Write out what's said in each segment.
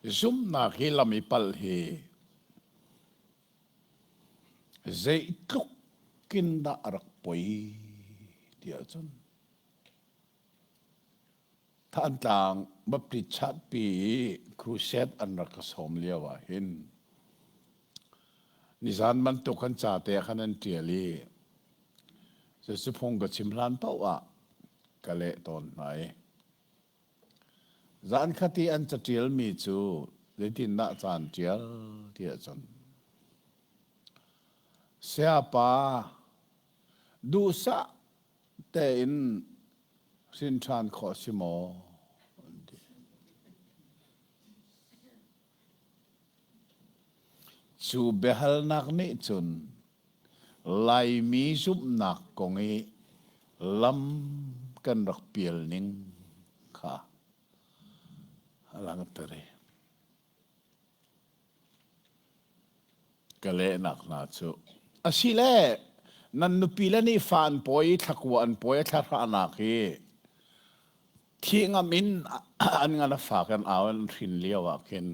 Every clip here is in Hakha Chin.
Zumhnak hi lam i palh hi zeitluk in dah a rak poi ti ahcun Thantlang Baptist Chatpi i crusade an rak ka sawm lio ah hin nizan bantuk kan ca te khan an ṭial i cucu phung ka chim hlan paoh ah ka leh tawn hna i zan khat i an caṭialmi cu zeitindah ca an ṭial ti ahcun sayapa duhsah tein hrin ṭhan khawh si maw? An ti. Cu biahalnak nih cun Laimi zumhnak kong i lam kan rak pial ning kha a langhter i Ka lehnak hna cu asile nan nupi le nih fa an pawi i thlakua an pawi a thlahrahnak hi thi ngam in an ngan a fak an au an hrin lio ah khin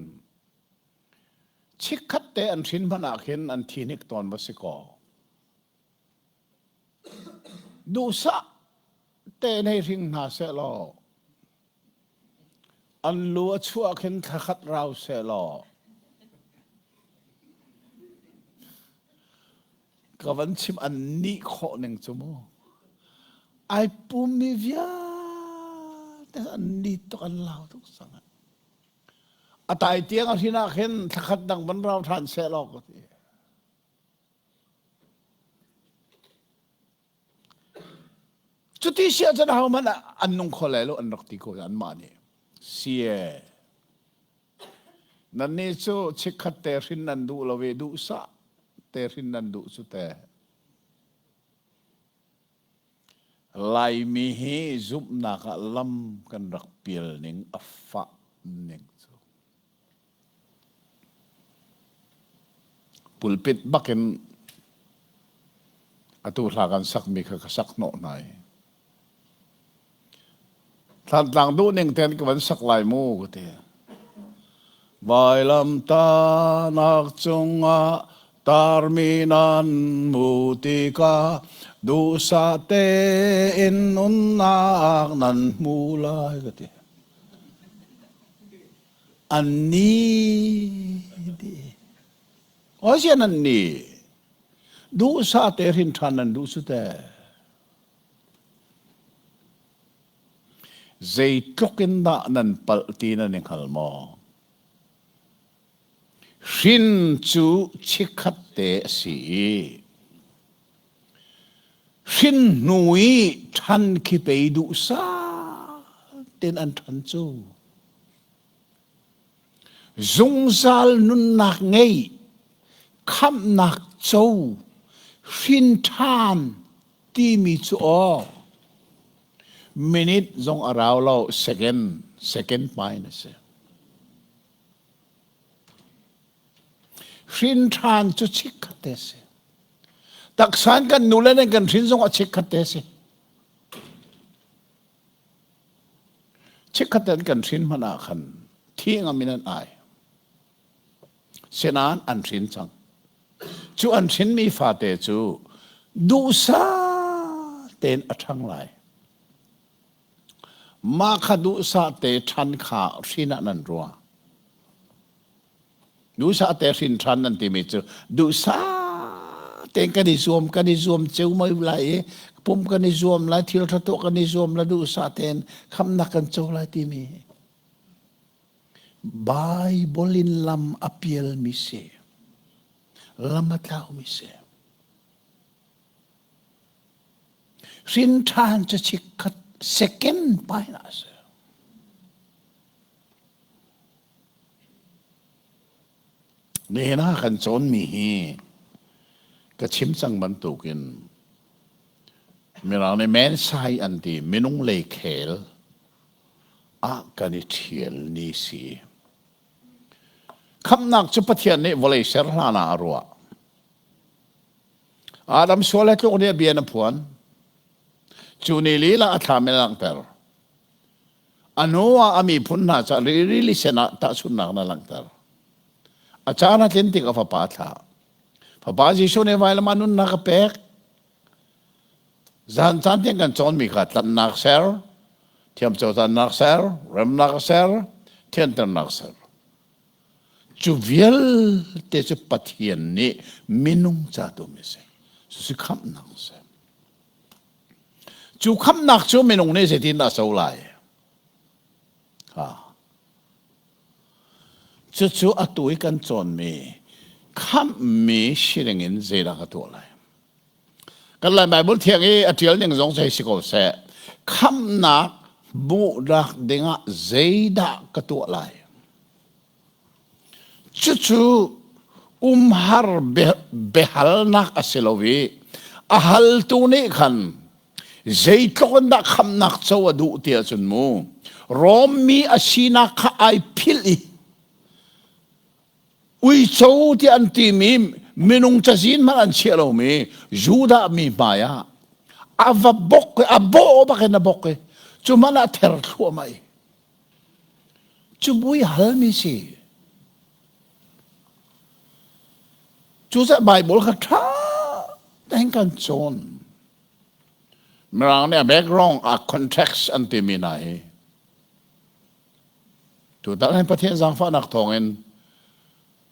chikkhat te an hrin hmanh ah khin an thi hnik tawn va si kaw duhsah tein hei hring hna seh law An lu a chuah khin thlakhat rau sehlaw ka van chim an nih khawh ning cu mu. Ai pummi vialte an ni tuk an lau tuk sang. A tai tiang a hrin ah khin thlakhat dang van rau ṭhan sehlaw ka ti. Cuti si ahcun ahohmanh an nung kho lai lo an rak ti ko anmah nih. Sie. Nannih cu chikkhat te hrin nan duh lo i duhsah te hrin nan duh cu te. Laimi hi zumhnak ah lam kan rak pial ning a fah ning cu. Pulpit bakin atu hla kan sakmi kha ka sak hnawh hna i Thlantlang duh ning ten ka van sak lai mu ka ti. Vailamtahnak cungah tarmi nan hmu tikah duhsah tein nunnak nan hmu lai ka ti. An ni dih. Osian an ni. Duhsah te hrin ṭhan nan duh su te. Zeitluk in dah nan palh ti nan i hngal maw? Hrin cu chikkhat te a si i hrin hnu i ṭhan khi pei duhsah tein an ṭhan cu. Zungzal nunnak ngei, khamhnak co, hrin ṭhan timi cu aw minute zong a rau lo second second hmai na si. Hrin ṭhan cu chikkhat te si. Taksan kan nu le nan kan hrin zong a chikkhat te si. Chikkhat an kan hrin hmanh ah khan thi ngam in an ai. Sinain an hrin cang. Cu an hrinmi fate cu duhsah tein a ṭhang lai. Mah kha duhsah te ṭhan kha hrin ah nan ruah. Duhsah te hrin ṭhan nan timi cu duhsah tein kan i zuam kan i zuam ceu mai lai i pum kan i zuam lai thil ṭha tuah kan i zuam lai duhsah tein khamnak kan co lai timi Bible in lam a pialmi si lam a tlaumi si hrin ṭhan cu chikkhat second pai na si Nihin ah kan cawnmi hi ka chim cang bantukin Mirang nih mensai an ti minung lei khel ah kan i ṭhial ni si. Khamhnak cu Pathian nih vawlei ser hlan ah a ruah. Adam sual he tluk nih a bia na phuan. Cu ni lila a thlam in a langhter. A hnu ah a miphun hna ca rili sen ah tahchunhnak na langhter. A caan a tlin tik a fapa a thlah. Fapa Jesuh nih vailam ah nunnak a pek. Zan caan tiang kan cawnmi kha tlanhnak ser, thiamcotannak ser, remnak ser, thianternak ser. Cu vialte cu Pathian nih minung ca tuahmi a si. Cucu khamhnak a si. Cu khamhnak cu minung nih zeitindah a co lai? Ha. Cucu atu i kan cawnmi khamhmi sining in zeidah ka tuah lai? Kan Lai Baibal thiang i a ṭial ning zong hei si ko seh. Khamhnak hmuhnak dingah zeidah ka tuah lai? Cucu umhar biahalnak a si lo i a haltu nih khan zeitluk in dah khamhnak co a duh ti ahcun mu Rom mi a sinak kha ai philh i Uico tiah an timi minung cazin hmanh an chiah lomi Judah mi hmai ah a va bok i a bawh bak in a bok i cu hmanh ah ther thluahmah i cu bui halmi si. Cucaah Bible kha ṭha tein kan cawn. Mirang nih a background a context an timi hna hi Tutan hin Pathian zaangfahnak thawngin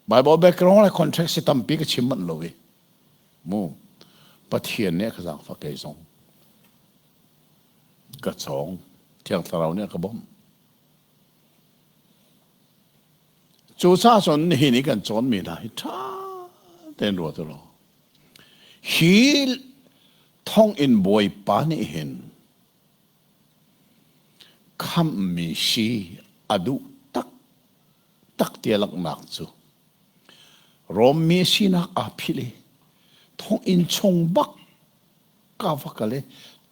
Bible background le context hi tampi ka chim manh lo i mu Pathian nih a ka zaangfah kei zong ka cawng Thiang Thlarau nih a ka bawmh. Cucaah cun nihin i kan cawnmi hna hi ṭha tein ruat u law hi thonginn bawipa nih hin Khamhmi si a duh taktak ti a langhnak cu Rom mi sinak aa philh i thonginn chung bak ka va kal i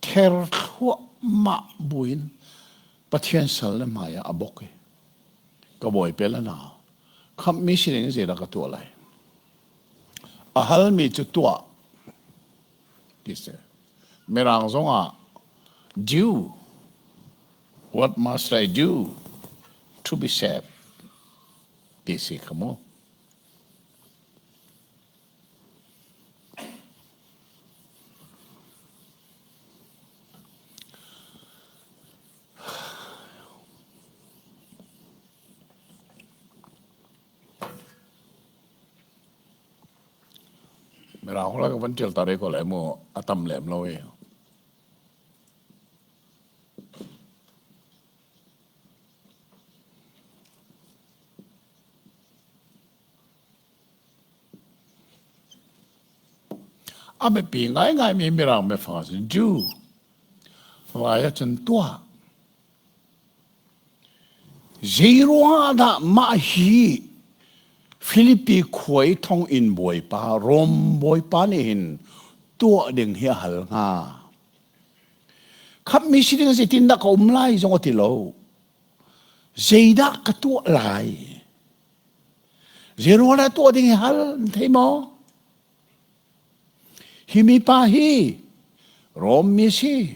ther thluahmah buin Pathian sal le hmai ah a bok i ka bawipe le na khamhmi sining zeidah ka tuah lai? A halmi cu tuah ti si. Mirang zongah do what must I do to be saved ti si kha mu. Mirang holh ka van ṭial ta re ko lai mu a tam lem lo i. A biapi ngaingaimi Mirang biafang ahcun Jew vai ahcun tuah. Zeiruangah dah mah hi Filipi khua i thonginn bawipa, Rom bawipa nih hin tuah ding hi a hal hnga? Khamhmi si ding zeitindah ka um lai zong a ti lo. Zeidah ka tuah lai? Zeiruangah dah tuah ding hi hal, na thei maw? Hi mipa hi Rom mi si.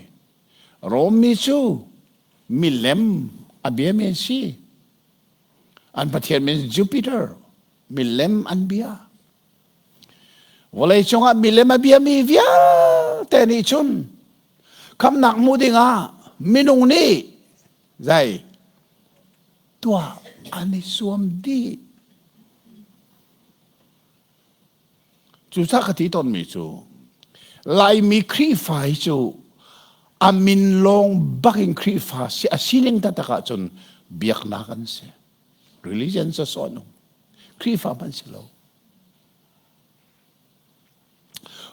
Rom mi cu milem a biami an si. An pathian min Jupiter, milem an bia. Vawlei cungah milem a biami vialte nih cun khamnak hmu dingah minung nih zei tuah an i zuam dih. Cucaah ka ti tawnmi cu Laimi Khrihfa hi cu a min lawng bak in Khrihfa si a sining taktak ahcun biaknak an si. Religion cu sawh nung. Khrihfa hmanh si lo.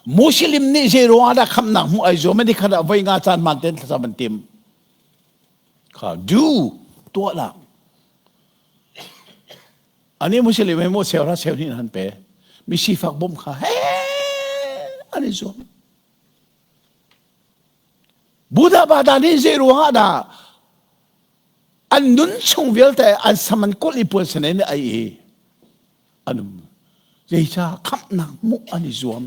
Muslim nih zei ruangah dah khamnak hmuh ai zuam ani khat ah voi nga caan hmaan tein thlacam an tim. Kha du tuah lang. Ani Muslim he maw cheu ra cheu hnih han pe. Mi sifak bawmh kha he an i zuam. Buddha Bada nih zei ruangah dah an nun chung vialte an sam an kulh i puan senen ai i an um. Zeicah khamhnak hmuh an i zuam.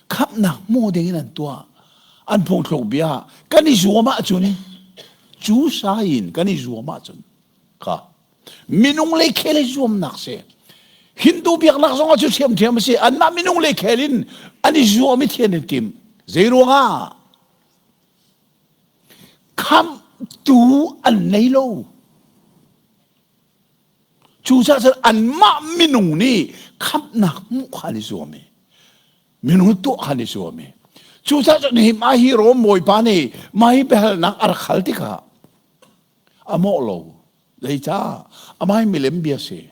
Khamhnak hmu ding in an tuah. An phungthluk bia kan i zuam ahcun. Cu sai in kan i zuam ahcun kha minung le khel i zuamnak si. Hindu biaknak zong ah cu ṭhiamṭhiam a si. Anmah minung le khel in an i zuam i thian in tim. Zei ruangah? Khamhtu an nei lo. Cucaah cun anmah minung nih khamhnak hmuh kha an i zuam i minung tuah kha an i zuam i cucaah cun hi mah hi Rom bawipa nih mah hi biahalnak a rak hal tikah a mawh lo. Zeicah? Amah hi milem bia si.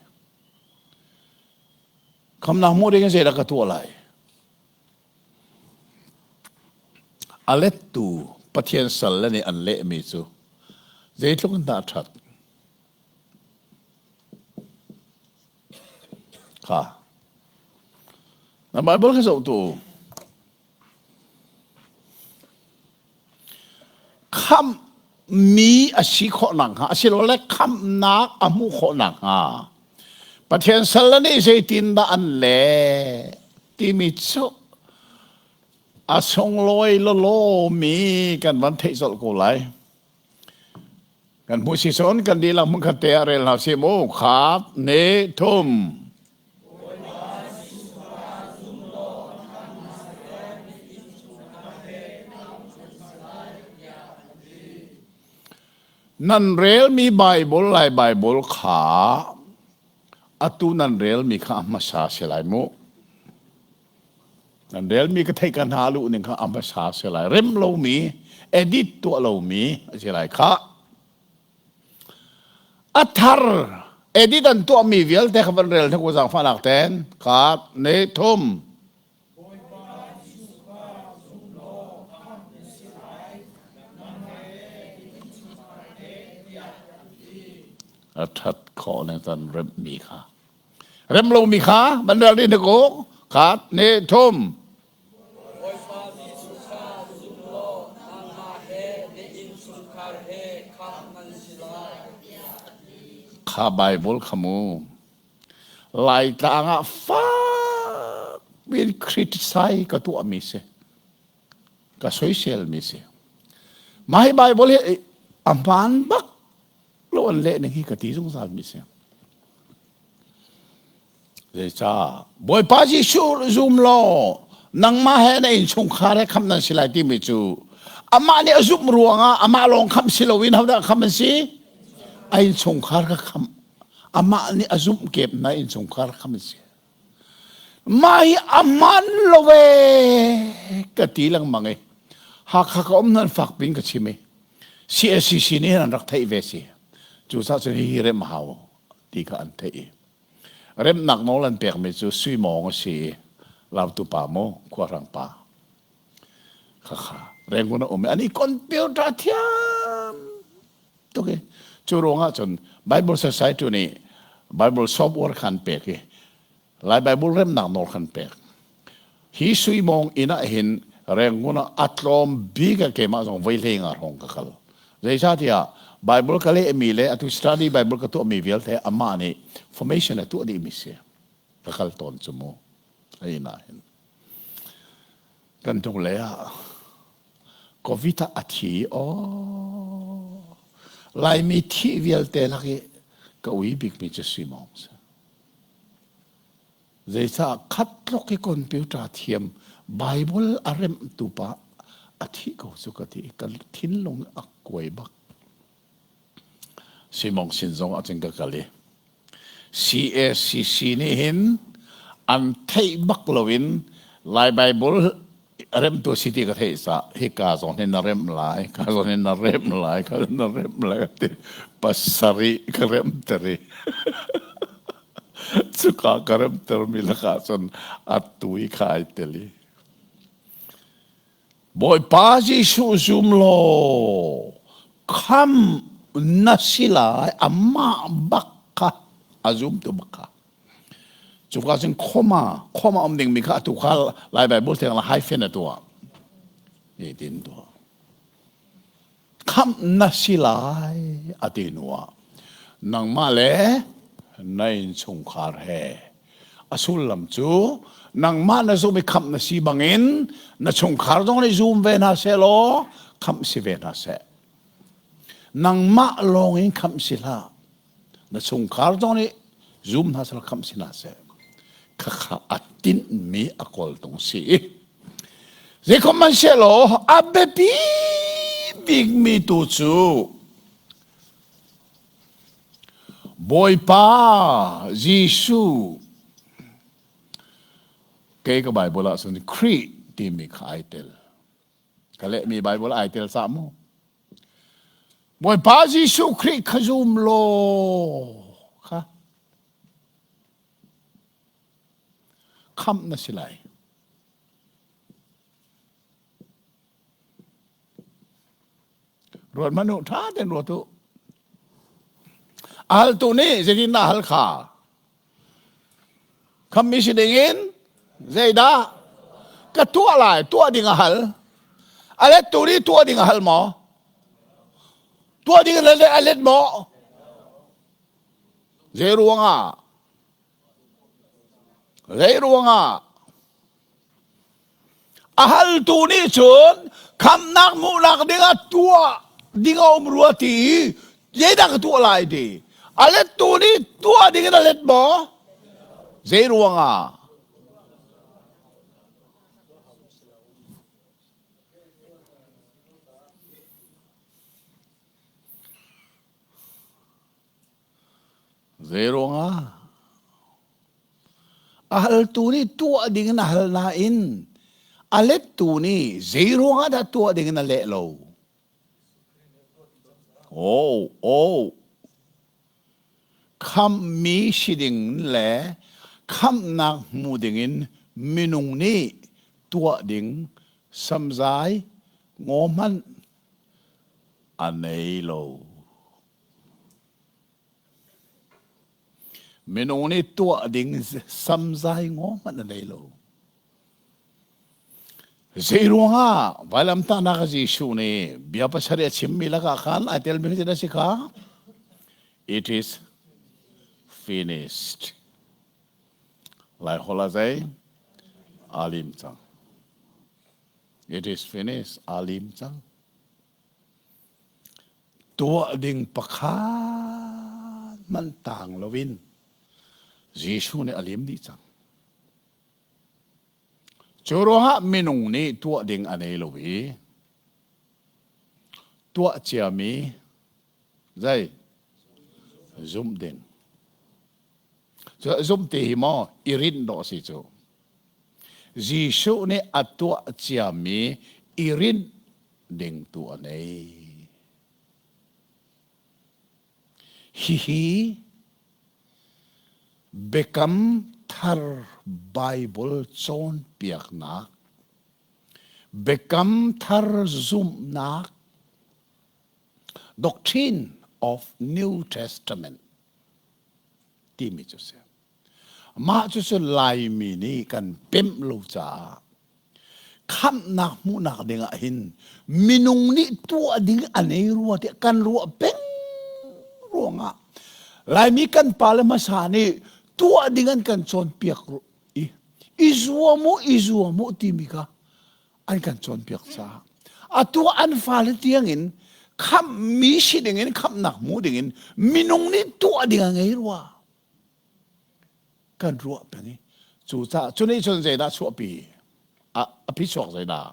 Khamnak hmuh ding in zeidah ka tuah lai? A lettu Pathian salle nih an lehmi cu zeitluk in dah a ṭhat? Kha. Na Bible kha zoh tu. Khamhmi a si khawh nakhnga asilole khamhnak a hmuh khawh nakhnga Pathian salle nih zeitindah an leh timi cu a sunglawi lawlawmi kan van theih colh ko lai. Kan hmuh si cun kan dihlak hmunkhat te ah rel hna sih mu. Khat, ne, thum. Nan relmi Bible lai Bible kha atu nan relmi kha a hmasa si lai mu. Nan relmi ka theih ka hna luh ning kha a hmasa si lai. Rem lomi, edit tuah lomi a si lai kha. A thar edit an tuahmi vialte kha van rel hnik u zaangfahnak ten. Khat, ne, thum. A that khawh ne tan remmi kha. Rem lomi kha van rel dih hnik u. Khat, ne, thum. Bawipa Jesuh kha zum law nangmah he na innchungkhar he khamh nan si lai. Kha Bible kha mu. Laitlang ah fak piin criticize ka tuahmi si. Ka soiselmi si. Mah hi Bible hi a hmaan bak lo an leh ning hi ka ti zungzal mi si. Zeicah Bawipa Jesuh zum law nangmah he na innchungkhar he khamh nan si lai timi cu amah nih a zumh ruangah amah lawng khamh si loin hodah khamh an si? A innchungkhar ka khamh. Amah nih a zumh kep na innchungkhar khamh an si. Mah hi a hmaan lo ee ka ti lengmang i Hakha ka um nan fak pin ka chim i CSCC nih hin an rak theih ve si. Cucaah cun hihi rem a hau ti kha an theih i remnak nawl an pekmi cu Sui Mawng a si i Lautu pa maw Khuahrang pa khakha Rangoon a um i an i computer thiam tuk i cu ruangah cun Bible Society nih Bible software kha an pek i Lai Bible remnak nawl kan pek. Hi Suimawng inn ah hin Rangoon ah a tlawm bik ah keimah zong voi hlei nga hrawng ka kal. Zeicahtiah Bible ka lehmi le atu study Bible ka tuahmi vialte amah nih formation a tuah dihmi si. Ka kal tawn cu mu. A inn ah hin. Kan hnulei ah Covid ah a thi aw. Laimi thih vialte lak i ka ui bikmi cu Suimawng si. Zeicah khat tluk i computer thiam Bible a remhtu pa a thih ko cu ka ti ka thinlung a kuai bak. Simong sin zong ah cun ka kal i CACC nih hin an theih bak loin Lai Bible remtu si ti ka theih caah hika zong hin na remh lai ka zong hin na remh lai ka na remh lai ka ti pasarih ka remter i cuka ka remtermi lakah cun a tui kha ai tel i Bawipa Jesuh zum law kham na si lai amah bak kha a zumtu bak kha Cuka cun khoma khoma um dingmi kha atu kha Lai Bible thiang la hyphen a tuah. Ni tin tuah. Khamh na si lai a ti hnu ah nangmah le na innchungkhar he a sullam cu nangmah na zum i khamh na si bangin na chungkhar zong nih zum ve hna seh law khamh si ve hna seh. Nangmah lawng in khamh si hlah. Na chungkhar zong nih zum hna seh khamh si hna seh. Khakha a tinhmi a kawltung si. Zeikhom man law a biapi bikmi tu cu Bawipa Jesuh kei ka Bible ah cun Khrih timi kha ai tel. Ka lehmi Bible ai tel cah mu. Bawipa Jesuh Khrih kha zum law kha khamh na si lai. Ruat hmanh u, ṭha tein ruat u. A haltu nih zeitindah hal kha? Khammi si dingin zeidah ka tuah lai? Tuah ding a hal. A lettu nih tuah ding a hal maw? Tuah ding a let, a let maw? Zei ruangah? Zei ruangah? A haltu nih cun khamnak hmuhnak dingah tuah ding a um rua ti i zeidah ka tuah lai ti. A lettu nih tuah ding in a let maw? Zei ruangah? Zei ruangah? A haltu nih tuah ding in a hal nain a lettu nih zei ruangah dah tuah ding in a leh lo? Oh, oh. Khamhmi si ding le khamhnak hmu dingin minung nih tuah ding samzai ngaw hmanh a nei lo. Minung nih tuah ding samzai ngaw hmanh a nei lo. Zei ruangah vailamtahnak Jesuh nih bia pasarih a chimmi lakah khan ai telmi khi a si kha? It is finished. Lai holh ah zei? Aa lim cang. It is finished. Aa lim cang. Tuah ding pakhat hmanh tang loin Jesuh nih a lim dih cang. Cu ruangah minung nih tuah ding a nei lo i tuah ciami zei zumh ding. Zumh ti hi maw i rinh dawh si cu. Jesuh nih a tuah ciami i rinh ding tu a nei. Hihi Biakam Thar Baibal cawnpiaknak, Biakam Thar zumhnak, Doctrine of New Testament timi cu si. Mah cucu Laimi nih kan pemh lo caah khamhnak hmuhnak ding ah hin minung nih tuah ding a nei rua tiah kan ruah peng ruangah Laimi kan pale hmasa nih tuah ding an kan cawnpiak i i zuam u i zuam u timi kha an kan cawnpiak caah atu an fale tiangin khamhmi si dingin khamhnak hmu dingin minung nih tuah ding a ngei rua kan ruah peng i cucaah cu nih cun zeidah chuahpi a phichuak zeidah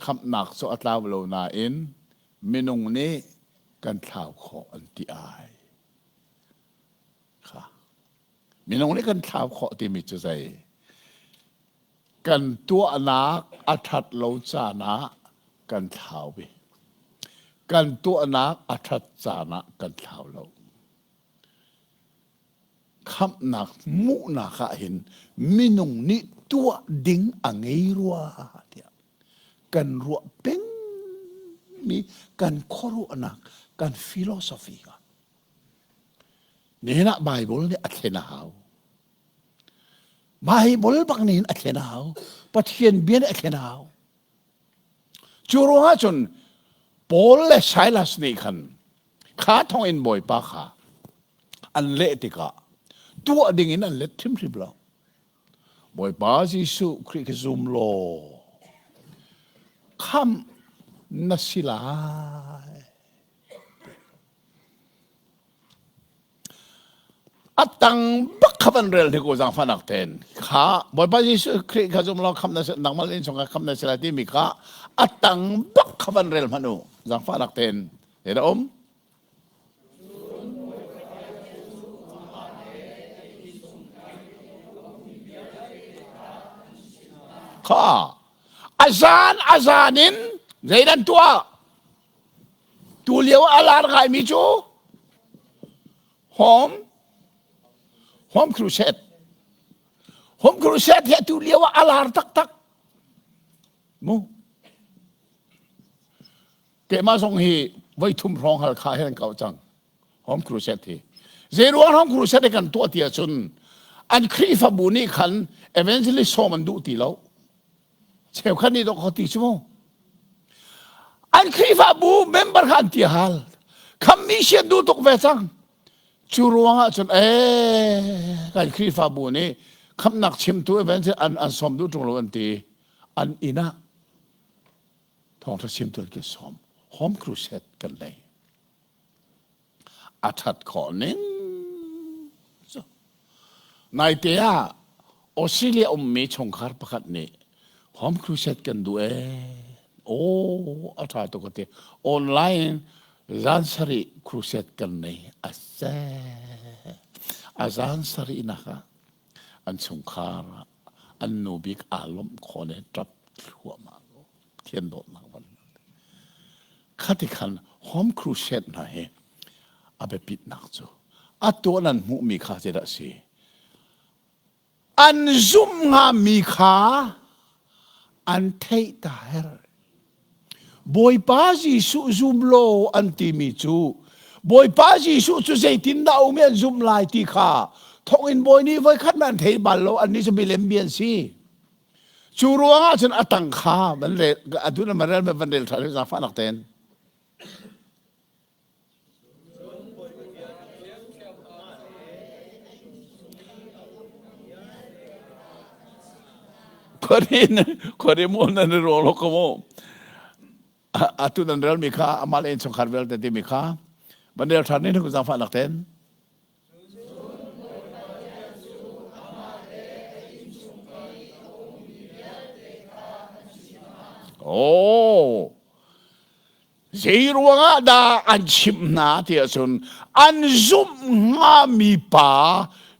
khamhnak cu a tlau lo nain minung nih kan thlau khawh an ti ai kha minung nih kan thlau khawh timi cu zei kan tuahnak a ṭhat lo caan ah kan thlau i kan tuahnak a ṭhat caan ah kan thlau lo Khamhnak hmuhnak ah hin minung nih tuah ding a ngei rua tiah kan ruah pengmi kan khuaruahnak kan philosophy kha nihin ah Bible nih a thlen a hau. Bible bak nih hin a thlen a hau. Pathian bia nih a thlen a hau. Cu ruangah cun Paul le Silas nih khan kha thawngin Bawipa kha an leh tikah tuah dingin an let hrimhrim lo. Bawipa Jesuh Khrih khi zum law khamh na si lai. A tang bak kha van rel hnik u zaangfahnak tein. Kha Bawipa Jesuh Khrih kha zum law khamh na si nangmah le innchungkhar khamh na si lai timi kha a tang bak kha van rel hmanh u zaangfahnak tein. Zeidah um? Kha a zan a zan in zei nan tuah? Tu lio a lar ngaimi cu Home Home Crusade Home Crusade hi atu lio ah a lar taktak mu keimah zong hi voi thum hrawng Halkha he an kau cang Home Crusade hi zei ruang Home Crusade kan tuah ti ahcun an Khrihfabu nih khan evangelist sawm an duh ti lo cheukhat nih dawk ti cu mu an Khrihfabu member kha an ti hal khammi sian duh tuk ve cang cu ruangah cun ee kan Khrihfabu nih khamnak chimtu evangelist an an sawm duh ṭung lo an ti an inn ah thawngṭha chimtu an kan sawm home crusade kan nei A ṭhat khawh ning cu. Naite ah Australia ummi chungkhar pakhat nih home crusade kan duh ee. Aw, a ṭha tuk a ti. Online zan sarih crusade kan nei. A seh. A zan sarihnak ah an chungkhar ah an nu bik aa lawmh khawh le ṭap thluahmah ko. Thian dawtnak van. Khati khan home crusade hna hi a biapitnak cu a tuah nan hmuhmi kha zeidah a si? An zumh hngami kha an theih ta her. Bawipa Jesuh zum law an timi cu Bawipa Jesuh cu zeitindah um i an zumh lai ti kha thonginn bawi nih voikhat an thei bal lo annih cu milem mi an si. Cu ruangah cun a tang kha van rel atu na van rel van rel ṭhan zaangfahnak tein. Khuarin khuari mu nan i ruang lo ko mu. Atu nan relmi kha amah le innchungkhar vialte timi kha van rel ṭhan ni zaangfahnak tein. Oh, zei ruangah dah an chimh hna ti ahcun an zumh hngami pa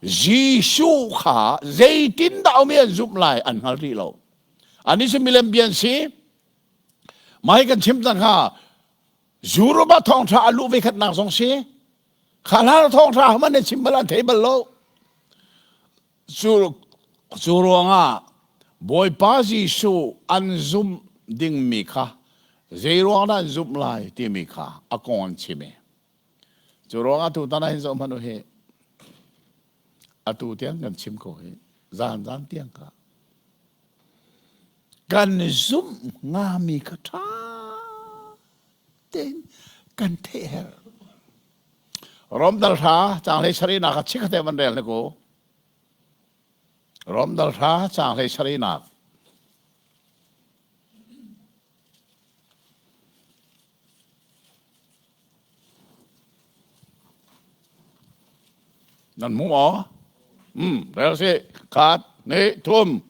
Jesuh kha zeitindah um i an zumh lai an hngal rih lo. Anih cu milem bia an si. Mah hi kan chim cang kha Europe ah thawngṭha a luh ve khatnak zong si. Kha hlan thawngṭha hmanh an chim bal an thei bal lo. Cu, cu ruangah Bawipa Jesuh an zumh dingmi kha zei ruang dah an zumh lai timi kha a kong an chim i. Cu ruangah tutan ah hin zoh hmanh u hi. Atu tiang kan chim ko hi. Zan zan tiang kha. Kan zumh ngami kha ṭha tein kan theih herh. Rom dal hra caang hlei sarihnak ah chikkhat van rel hnik u. Rom dal hra caang hlei sarihnak. Nan hmu maw? Um, rel si. Khat, hnih, thum.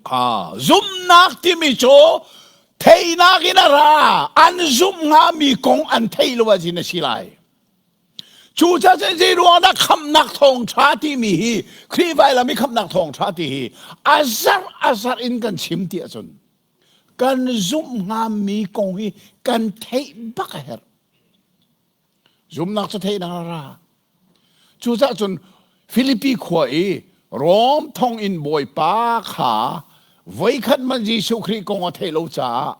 Ah, zumhnak timi cu theihnak in a ra. An zumh hngami kong an theih lo ahcun a si lai. Cucaah zei ruang dah khamhnak thawngṭha timi hi Khrih vailam i khamhnak thawngṭha ti hi a zarh a zarh in kan chim ti ahcun kan zumh hngami kong hi kan theih bak a herh. Zumhnak cu theihnak a ra. Cucaah cun Filipi khua i Rom thonginn bawipa kha voikhat hmanh Jesuh Khrih kong a theih lo caah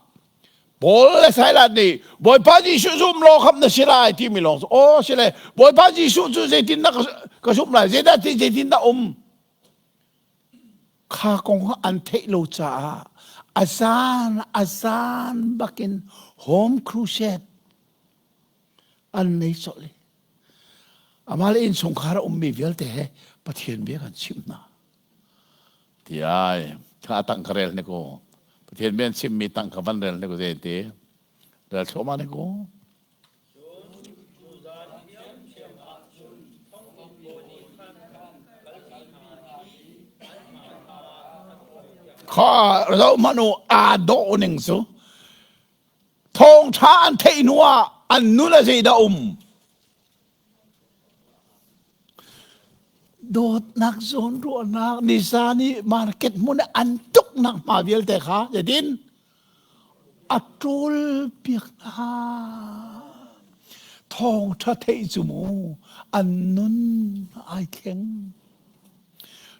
Paul le Silas nih Bawipa Jesuh zum law khamh na si lai timi lawng cu aw si le Bawipa Jesuh cu zeitindah ka zumh lai zeidah ti zeitindah um kha kong an theih lo caah a zan a zan bakin home crusade an nei colh i amah le innchungkhar a ummi vialte he Pathian bia kan chimh hna tiai kha tang ka rel ne ko. Pathian bian chimmi tang kha van rel ne ko zei ti. Rel thluahmah ne ko. Cun cu zan ṭhiamṭhiam ah cun thonginn bawi nih khan kalpi hna i an hmaika ah a ṭhawl Kha zoh hmanh u aa dawh ning cu. Thawngṭha an theih hnu ah an nun a zeidah um? Dawtnak zawnruahnak nizan i market hmun i an tuknak hma vialte kha zeitin a ṭawl piak hna. Thawngṭha theih cu mu an nun ai thleng.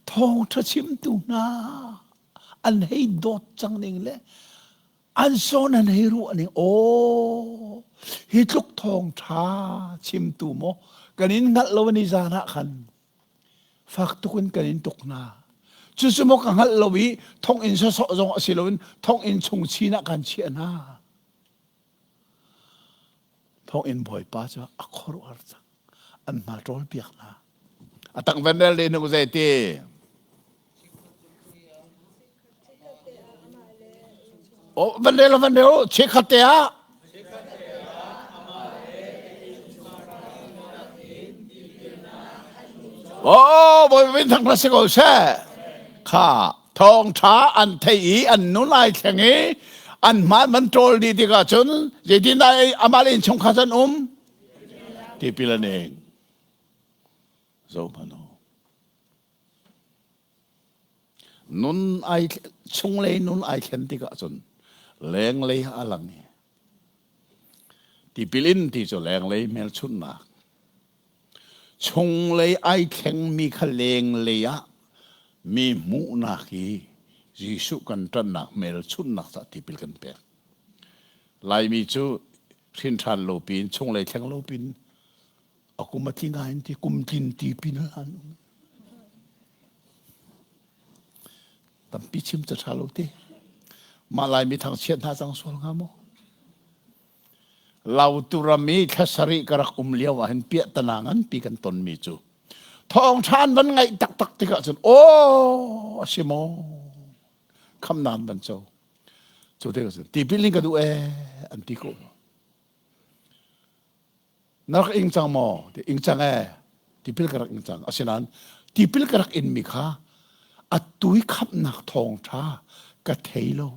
Thawngṭha chimtu hna an hei dawt cang ning le an sawn an hei ruah ning aw hi tluk thawng ṭha chimtu maw kan in hngalh lo ni zan ah khan fak tuk in kan in tuk hna cucu maw ka hngalh lo i thonginn sawsawh zong a si loin thonginn chung chin ah kan chiah hna thonginn bawipa cu a khuaruahhar cang an hma ṭawl piak hna a tang van rel le nu zei ti Oh, van rel van rel chikkhat te ah Oh, bawi bin thang si ko seh. Kha thawng tha an thei i an nun ai thleng i an hmaan man ṭawl dih tikah cun zeitin dah amah le innchungkhar an um tipil an ing zohhmanh u nun ai chunglei nun ai thlen tikah cun lenglei a lang i tipil in ti cu lenglei hmelchunhnak chunglei ai thlengmi kha lenglei ah mi hmuhnak i Jesuh kan ṭannak hmelchunhnak cah tipil kan pek Laimi cu hrin ṭhan lo pin chunglei thleng lo pin a kum a tling in ti kum tlin ti pin an um tampi chim ca ṭha lo te mah Laimi thangchiat hna cang sual hnga maw Lautu ram i thla sarih ka rak um lio ah hin piahtana nganpi kan tonmi cu thawngṭha an van ngaih taktak tikah cun aw a si maw khamnak an van co cu te cun tipil in ka duh ee an ti ko na rak ing cang maw ti ing cang ee tipil ka rak ing cang asinain tipil ka rak in mi kha atu i khamhnak thawngṭha ka thei lo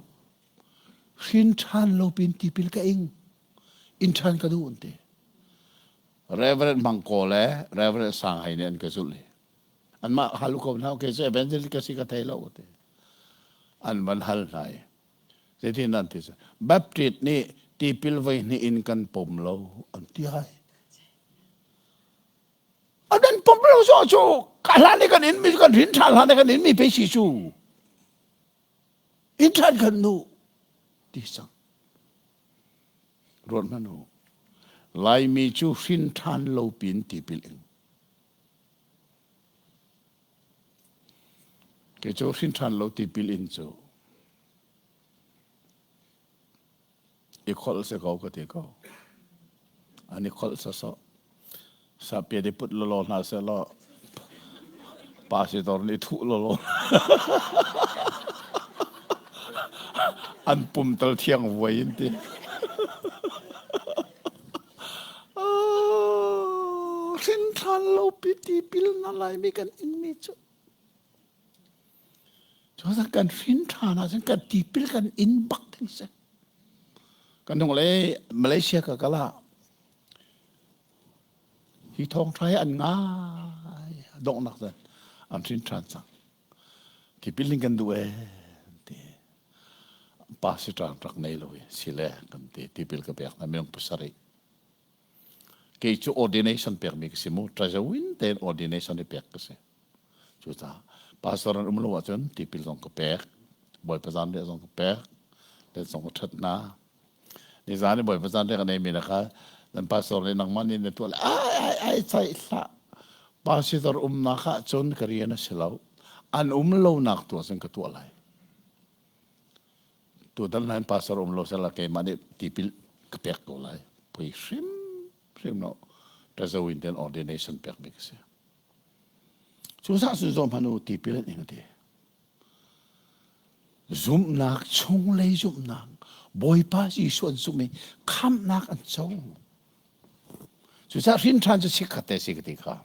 hrin ṭhan lo pin tipil ka ing in ṭhan ka duh an ti Reverend Mangko le Reverend Sanghai nih an ka zulh i anmah hal ko hna okay cu evangelist ka si ka thei lo ti an van hal hna i zeitin an ti Baptist nih tipil voi hnih in kan pom lo an ti ai an pom lo so cu ka hlan i kan in mi kan rin ṭhan hlan i kan in mi pe si cu in ṭhan kan nu ti sang ruat hmanh u Laimi cu hrin ṭhan lo pin tipil ing Kei cu hrin ṭhan lo tipil in cu i kholh si ko ka ti ko. An i kholh sawsawh. Sapia di put lawlaw hna seh law pasitor nih thuh lawlaw. An pum tal thiang vuai in ti. Hrin ṭhan lo pi tipil na Laimi kan inmi cu. Cucaah kan hrin ṭhan ahcun kan tipil kan in bak ding si. Kan hung le Malaysia ka kal ah hi thawngṭha hi an ngai donghnak cun an hrin ṭhan cang. Tipil ning kan duh ee ti. Pa si ṭang rak nei lo i sile kan ti tipil ka pek hna minung pasarih. Kei cu ordination pekmi ka si mu ṭazawin tein ordination i pek ka si. Cucaah pastor an um lo ahcun tipil zong ka pek, Bawipa zanriah zong ka pek, let zong ka ṭhat hna. Nizan i Bawipa zanriah ka neimi na kha nan pastor nih nangmah nih na tuah le ai ai ai caih hlah. Pastor umnak ah cun ka rian a si lo. An um lonak tu ah cun ka tuah lai. Tutan hlan pastor um lo sela keimah nih tipil ka pek ko lai. Pui hrim hrim no. Tazo in ten ordination pek bik si. Cu zah cu zawm hmanh u tipil an ing ti. Zumhnak chunglei zumhnak Bawipa Jesuh an zumh i khamhnak an co. Cucaah hrin ṭhan cu chikkhat te si ka ti kha.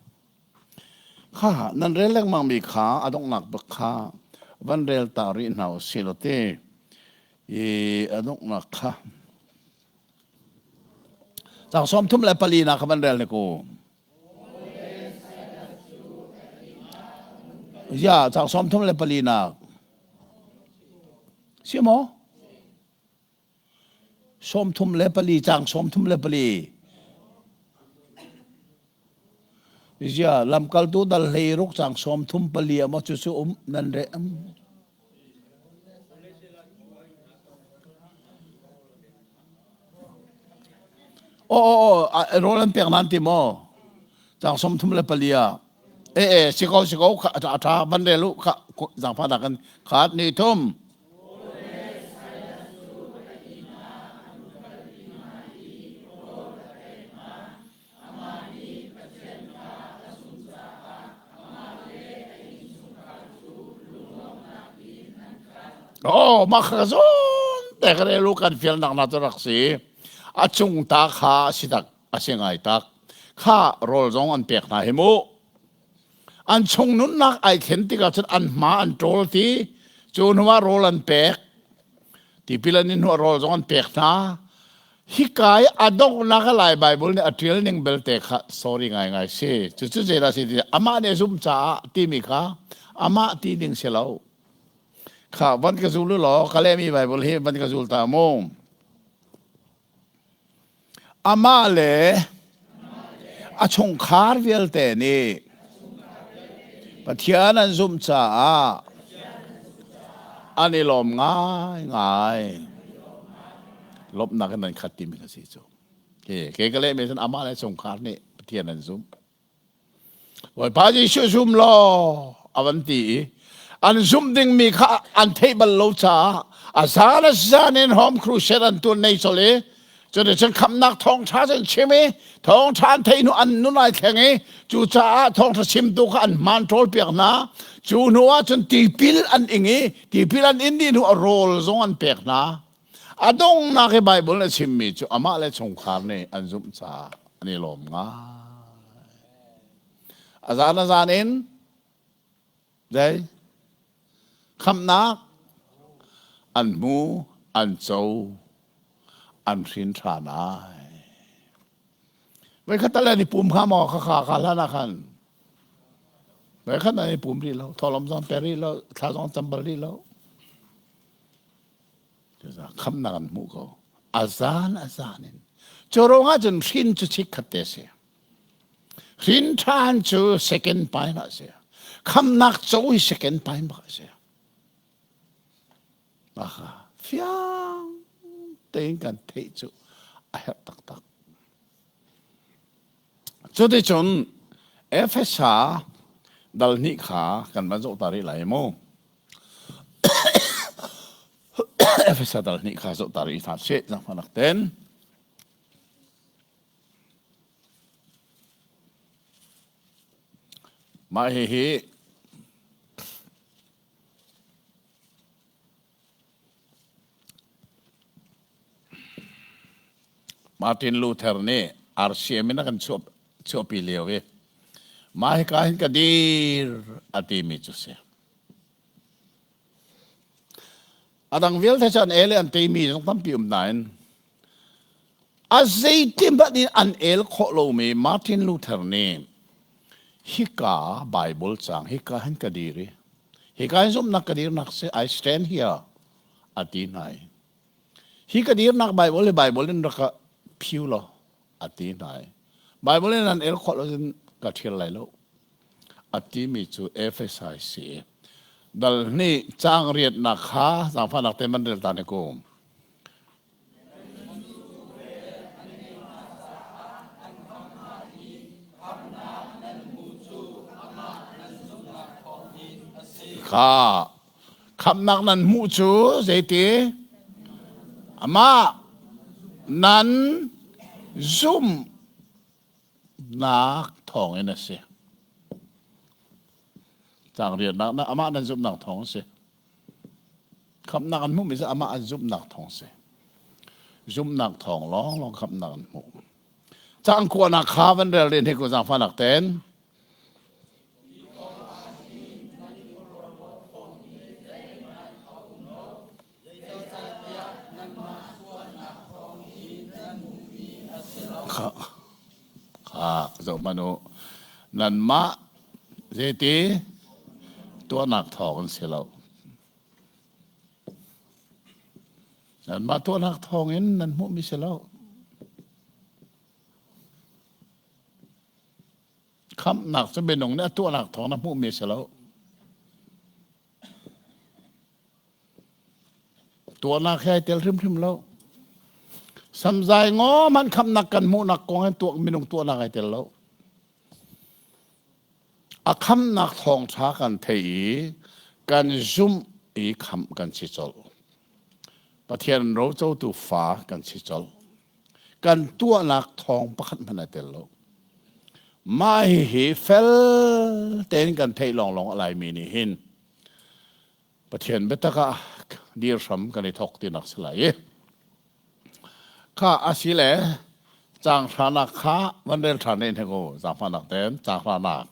Kha nan rel lengmang mi kha a donghnak bak kha van rel ta rih hna u sih law ti i a donghnak kha Caang 34 nak kha van rel ne ku. Ya, caang 34 nak. Si maw? 34 caang 34. Zia lamkaltu dal hlei ruk caang 34 amaw cu cu um nan re um. Aw aw aw rawl an pek nan ti maw? Caang 34 ah. E e si ko si ko a ṭha van rel u kha zaangfah dah kan khat ni thum. Oh, mah kha zawn te ka rel u kan fial nak na cu rak si. A cung ta kha a si tak a si ngai tak. Kha rawl zong an pek hna hi mu. An chung nunnak ai thlen tikah cun an hma an ṭawl ti cu hnuah rawl an pek. Tipil an in hnuah rawl zong an pek hna. Hika i a donghnak a Lai Baibal nih a ṭial ning belte kha sorry ngaingai si. Cucu zeidah si ti amah nih a zumh caah timi kha amah ti ding si lo. Kha van ka zul u law ka lehmi Baibal hi van ka zul ta mu. Amah le a chungkhar vialte nih Pathian an zumh caah an i lawm ngaingai. Lawmhnak in an khat timi kha si cu. Ke ke ka lehmi cun amah le chungkhar nih Pathian an zumh. Bawipa Jesuh zum law a van ti i an zumh dingmi kha an theih bal lo caah a zan a zan in home crusade an tuan nei chol i cuticun khamhnak thawngṭha an chim i thawngṭha an theih hnu an nun ai thleng i cucaah thawngṭha chimtu kha an hmaan ṭawl piak hna cu hnu ah cun tipil an ing i tipil an in dih hnu a rawl zong an pek hna a donghnak i Baibal a chimmi cu amah le chungkhar nih an zumh caah an i lawm ngai a zan a zan in Zei? Khamhnak an hmu, an co, an hrin ṭhan ai. Voikhat tal an i pum hnga maw kha kha kha hlan ah khan? Voikhat an i pum rih lo, thawhlawm zong pe rih lo, thla zong cam bal rih lo. Khamhnak an hmuh ko. A zan a zan in. Cu ruangah cun hrin cu chikkhat te a si. Hrin ṭhan cu second pine ah a si. Khamnak co hi second pine bak a si. Aha, fiang tein kan theih cu a herh taktak. Cuticun Efesa dal hnih kha kan van zoh ta rih lai mu. Efesa dal hnih kha zoh ta rih hna sih, zangfahnak ten. Mah hihi Martin Luther nih RCM in a kan chuahpi lio i mah hika hin ka dir a timi cu si. A dang vialte cu an el i an teimi zong tampi um nain A zeiti hmanh in an el khawh lomi Martin Luther nih hika Bible caang hika hin ka dir i hika hin zumhnak ka dirnak si I stand here a ti hna i hi ka dirnak Bible hi Bible in rak ka phiu law a ti hna i Bible in an el khawh lo cun ka ṭhial lai lo a timi cu Efesai si dal hnih caang riatnak kha zaangfahnak te man rel ta ne kum. Kha khamhnak nan hmuh cu zeiti amah nan zumhnak thawngin a si. Caang riatnak amah nan zumhnak thawng a si. Khamhnak an hmuhmi cu amah an zumhnak thawng si. Zumhnak thawng lawnglawng khamhnak an hmuh. Caang kuanak kha van rel len he ko zaangfahnak ten. Kha kha zoh hmanh u. Nanmah zeiti tuahnak thawng an si lo. Nanmah tuahnak thawngin nan hmuhmi si lo. Khamhnak cu minung nih a tuahnak thawng na hmuhmi si lo. Tuahnak he ai tel hrimhrim lo. Samzai ngaw hmanh khamhnak kan hmuhnak kong hin tuah minung tuahnak ai tel lo. A khamnak thawngṭha kan thei i kan zumh i khamh kan si colh. Pathian rocotu fa kan si colh. Kan tuahnak thawng pakhat hmanh ai tel lo. Mah hihi fel tein kan theih lawnglawng a Laimi nih hin Pathian biatak ah dir hram kan i thawk tinak si lai i kha a si le caang hranak kha van rel ṭhan ne hnek u zaangfahnak tein caang hranak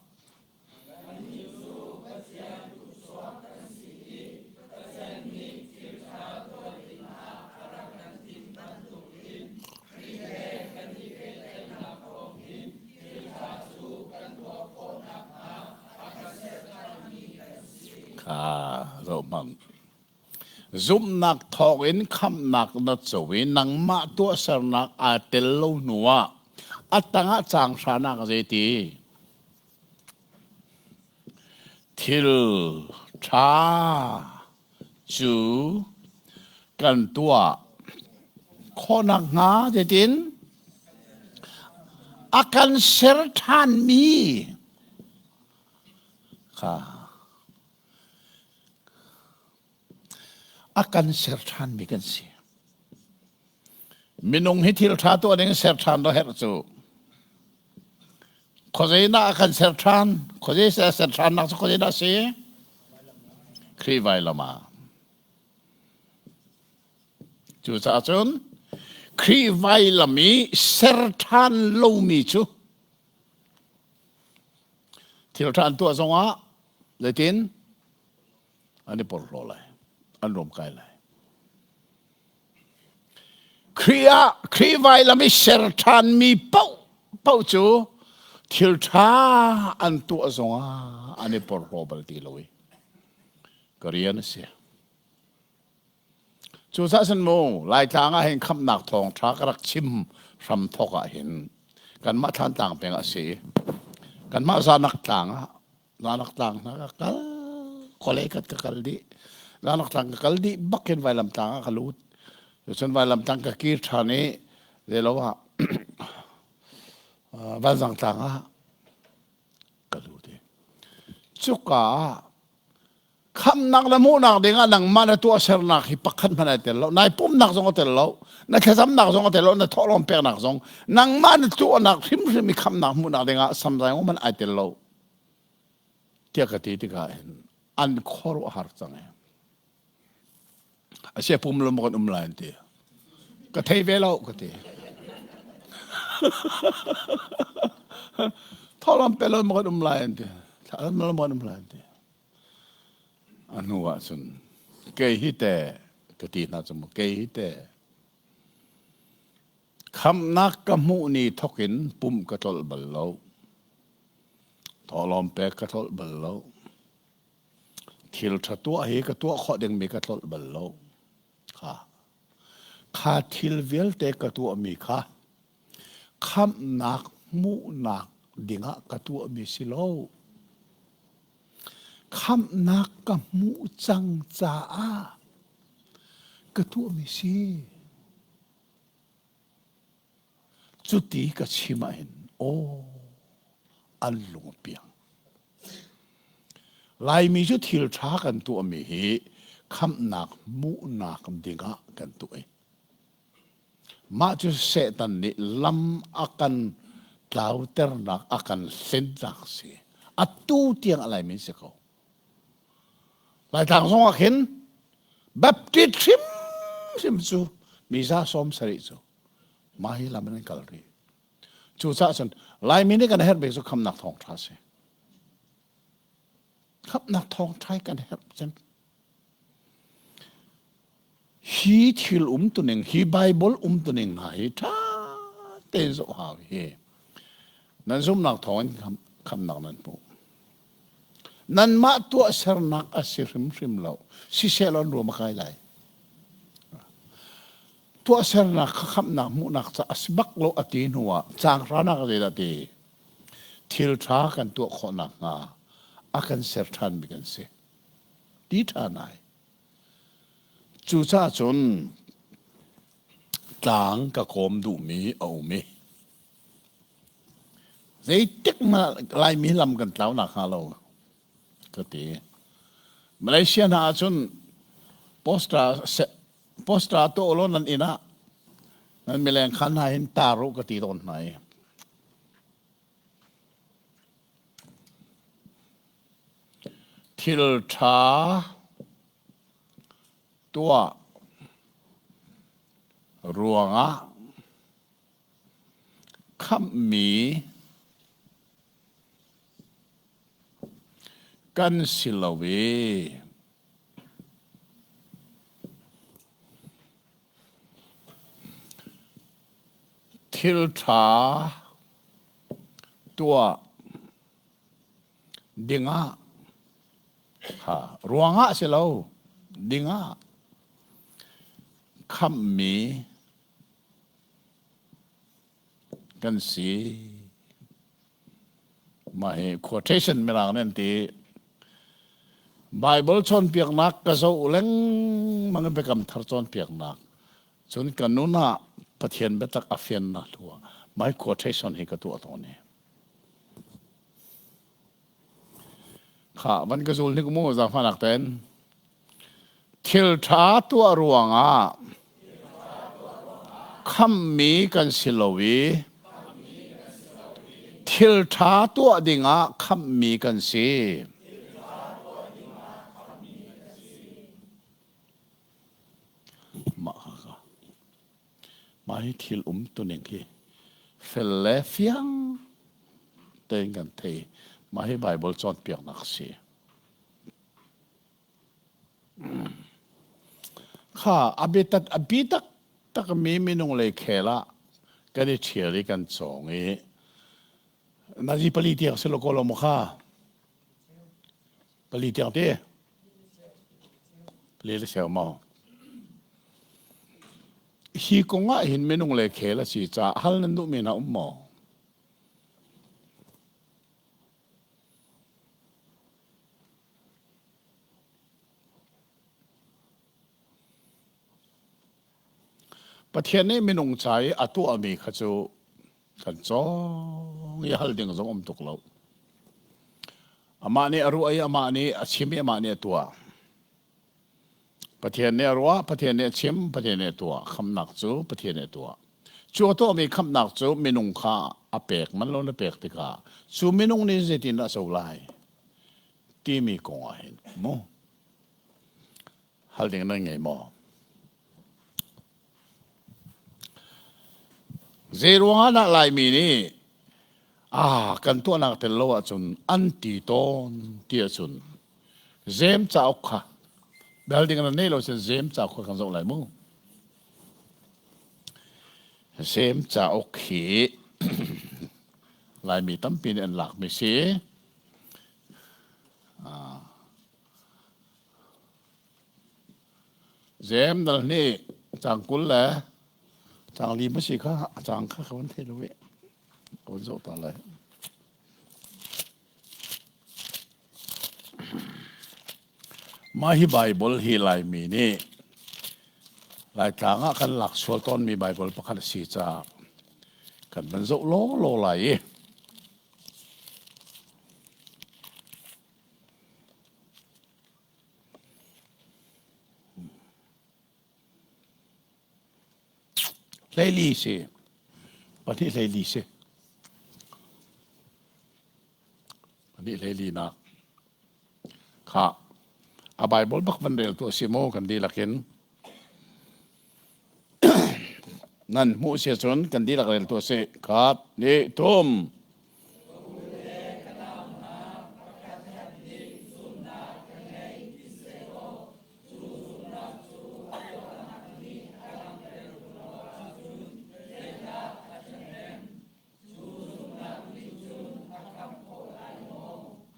Kha zoh hmang. Zumhnak thawngin khamhnak na co i nangmah tuahsernak aa tel lo hnuah a tangah caang hranak zeiti? Thil ṭha cu kan tuah khawhnak hnga zeitin a kan ser ṭhanmi kha a kan ser ṭhanmi kan si. Minung hi thil ṭha tuah ding ser ṭhan do herh cu. Khuazei dah a kan ser ṭhan? Khuazei ser ṭhannak cu khuazei dah si? Khrih vailam ah. Cucaah cun Khrih vailam i ser ṭhan lomi cu thil ṭha an tuah zongah zeitin an i porhlaw lai, an ruamkai lai. Khrih ah Khrih vailam i ser ṭhanmi paoh paoh cu thil ṭha an tuah zongah an i porhlaw bal ti lo i ka rian a si. Cucaah cun mu Laitlang ah hin khamhnak thawngṭha ka rak chim hram thawk ah hin kanmah Thlantlang peng ah a si. Kanmah Zanak tlang ah Zanak tlang hna ka kal khualei khat ka kal dih. Zanak tlang ka kal dih bak hin vailam tlang ah ka lut. Cun vailam tlang ka kir ṭhan i zeilo ah Vanzang tlang ah ka lut i cuka ah khamnak le hmuhnak dingah nangmah na tuahsernak hi pakhat hmanh ai tel lo nai pumnak zong a tel lo na thlacamnak zong a tel lo na thawhlawm peknak zong nangmah na tuahnak hrimhrim i khamnak hmuhnak dingah samzai hmanh ai tel lo tiah ka ti tikah hin an khuaruahhar cang e a sia pum lo maw kan um lai an ti ka thei ve lo ka ti thawhlawm pe lo maw kan um lai an ti thawhlawm lo maw kan um lai an ti A hnu ah cun kei hi teh ka ti hna cu mu kei hi teh khamhnak ka hmuh ni thawk in pumh ka tlolh bal lo. Thawhlawm pek ka tlolh bal lo. Thil ṭha tuah hi ka tuah khawh dingmi ka tlolh bal lo. Kha kha thil vialte ka tuahmi kha khamhnak hmuhnak dingah ka tuahmi si lo. Khamhnak ka hmuh cang caah ka tuahmi si. Cuti ka chim ahhin aw an lung a piang. Laimi cu thil ṭha kan tuahmi hi khamhnak hmuhnak dingah kan tuah i Mah cu Satan nih lam a kan tlauternak, a kan hlennak a si. Atu tiang a Laimi si ko. Laitlang zong ah khin Baptist hrimhrim cu mi za 70 cu mah hi lam in an kal rih. Cucaah cun Laimi nih kan herh bik cu khamnak thawngṭha si. Khamnak thawngṭha kan herh cem. Hi thil umtuning, hi Bible umtuning hna hi ṭha tein zoh hau hi. Nan zumhnak thawngin khamnak nan hmuh. Nanmah tuahsernak a si hrimhrim lo. Siseh law an ruam a kai lai. Tuahsernak kha khamhnak hmuhnak ca a si bak lo a ti hnu ah caang hranak a zeidah ti? Thil ṭha kan tuah khawh nakhnga a kan ser ṭhanmi kan si. Ti ṭha nai. Cucaah cun tlang ka kawm duhmi a um i zeitik hmanh Laimi lam kan tlau nakhnga lo ka ti. Malaysia hna ahcun poster poster tuah ulaw nan inn ah nan mileng khan hna hin tar u ka ti tawn hna i thil ṭha tuah ruangah khamhmi kan si lo i thil ṭha tuah dingah ha ruangah si lo dingah khamhmi kan si. Mah hi quotation mirang nih an ti. Bible cawnpiaknak ka zoh lengmang i Biakam Thar cawnpiaknak. Cun ka nun ah Pathian biatak a fiannak hnu ah my quotation hi ka tuah tawn i. Kha van ka zul hnik mu zaangfahnak ten. Thil ṭha tuah ruangah khamhmi kan si lo i thil ṭha tuah dingah khamhmi kan si. Mah kha mah hi thil umtuning hi fel le fiang tein kan thei. Mah hi Baibal cawnpiaknak a si. Kha a biatak a bi taktak mi minung lei khel ah kan i ṭhial i kan cawng i nazi pali tiang si lo ko lo maw kha? Pali tiang ti? Pali le cheu maw? Hi kong ah hin minung lei khel a si caah hal nan duhmi hna um maw? Pathian nih minung ca i a tuahmi kha cu kan cawng i hal ding zong um tuk lo. Amah nih a ruah i amah nih a chim i amah nih a tuah. Pathian nih a ruah, Pathian nih a chim, Pathian nih a tuah. Khamnak cu Pathian nih a tuah. Cu a tuahmi khamnak cu minung kha a pek man lo na pek tikah cu minung nih zeitindah a co lai timi kong ah hin mu hal ding nan ngei maw? Zei ruangah dah Laimi nih ah kan tuahnak tel lo ahcun an ti tawn ti ahcun Zem cauk kha bel ding na nei lo cun Zem cauk kha kan zoh lai mu. Zem cauk hi Laimi tampi nih an lakmi si. Zem dal nih cang 20 le cang li ma si kha a cang kha ka van thei lo i ka van zoh ta lai. Mah hi Baibal hi Laimi nih Laitlang ah kan lak sual tawnmi Baibal pakhat a si caah kan van zoh lawlaw lai i 12 si. Pahnih 14 si. Pahnih 14 nak. Kha. A Bible bak van rel tu a si maw kan dihlak in. Nan hmuh si cun kan dihlak rel tu a si. Khat, ni, thum.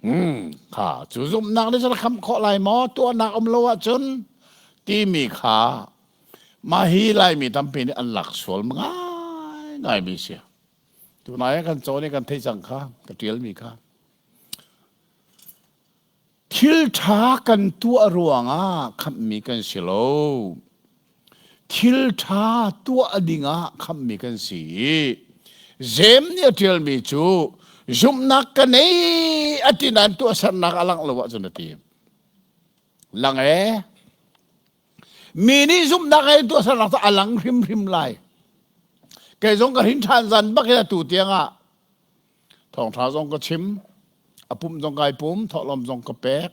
Hmm, kha cu zumhnak nih cun a khamh khawh lai maw tuahnak um lo ahcun timi kha mah hi Laimi tampi nih an lak sual ngaingaimi si. Tunai ah kan cawn i kan theih cang kha ka ṭialmi kha. Thil ṭha kan tuah ruangah khamhmi kan si lo. Thil ṭha tuah dingah khamhmi kan si i Jeim nih a ṭialmi cu zumhnak ka nei a ti nain tuahsernak a langh lo ahcun a ti. Lang ee. Mi nih zumhnak he tuahsernak cu a lang hrimhrim lai. Kei zong ka hrin ṭhan zan bak in atu tiangah Thawngṭha zong ka chim, a pumh zong kai pum, thawhlawm zong ka pek,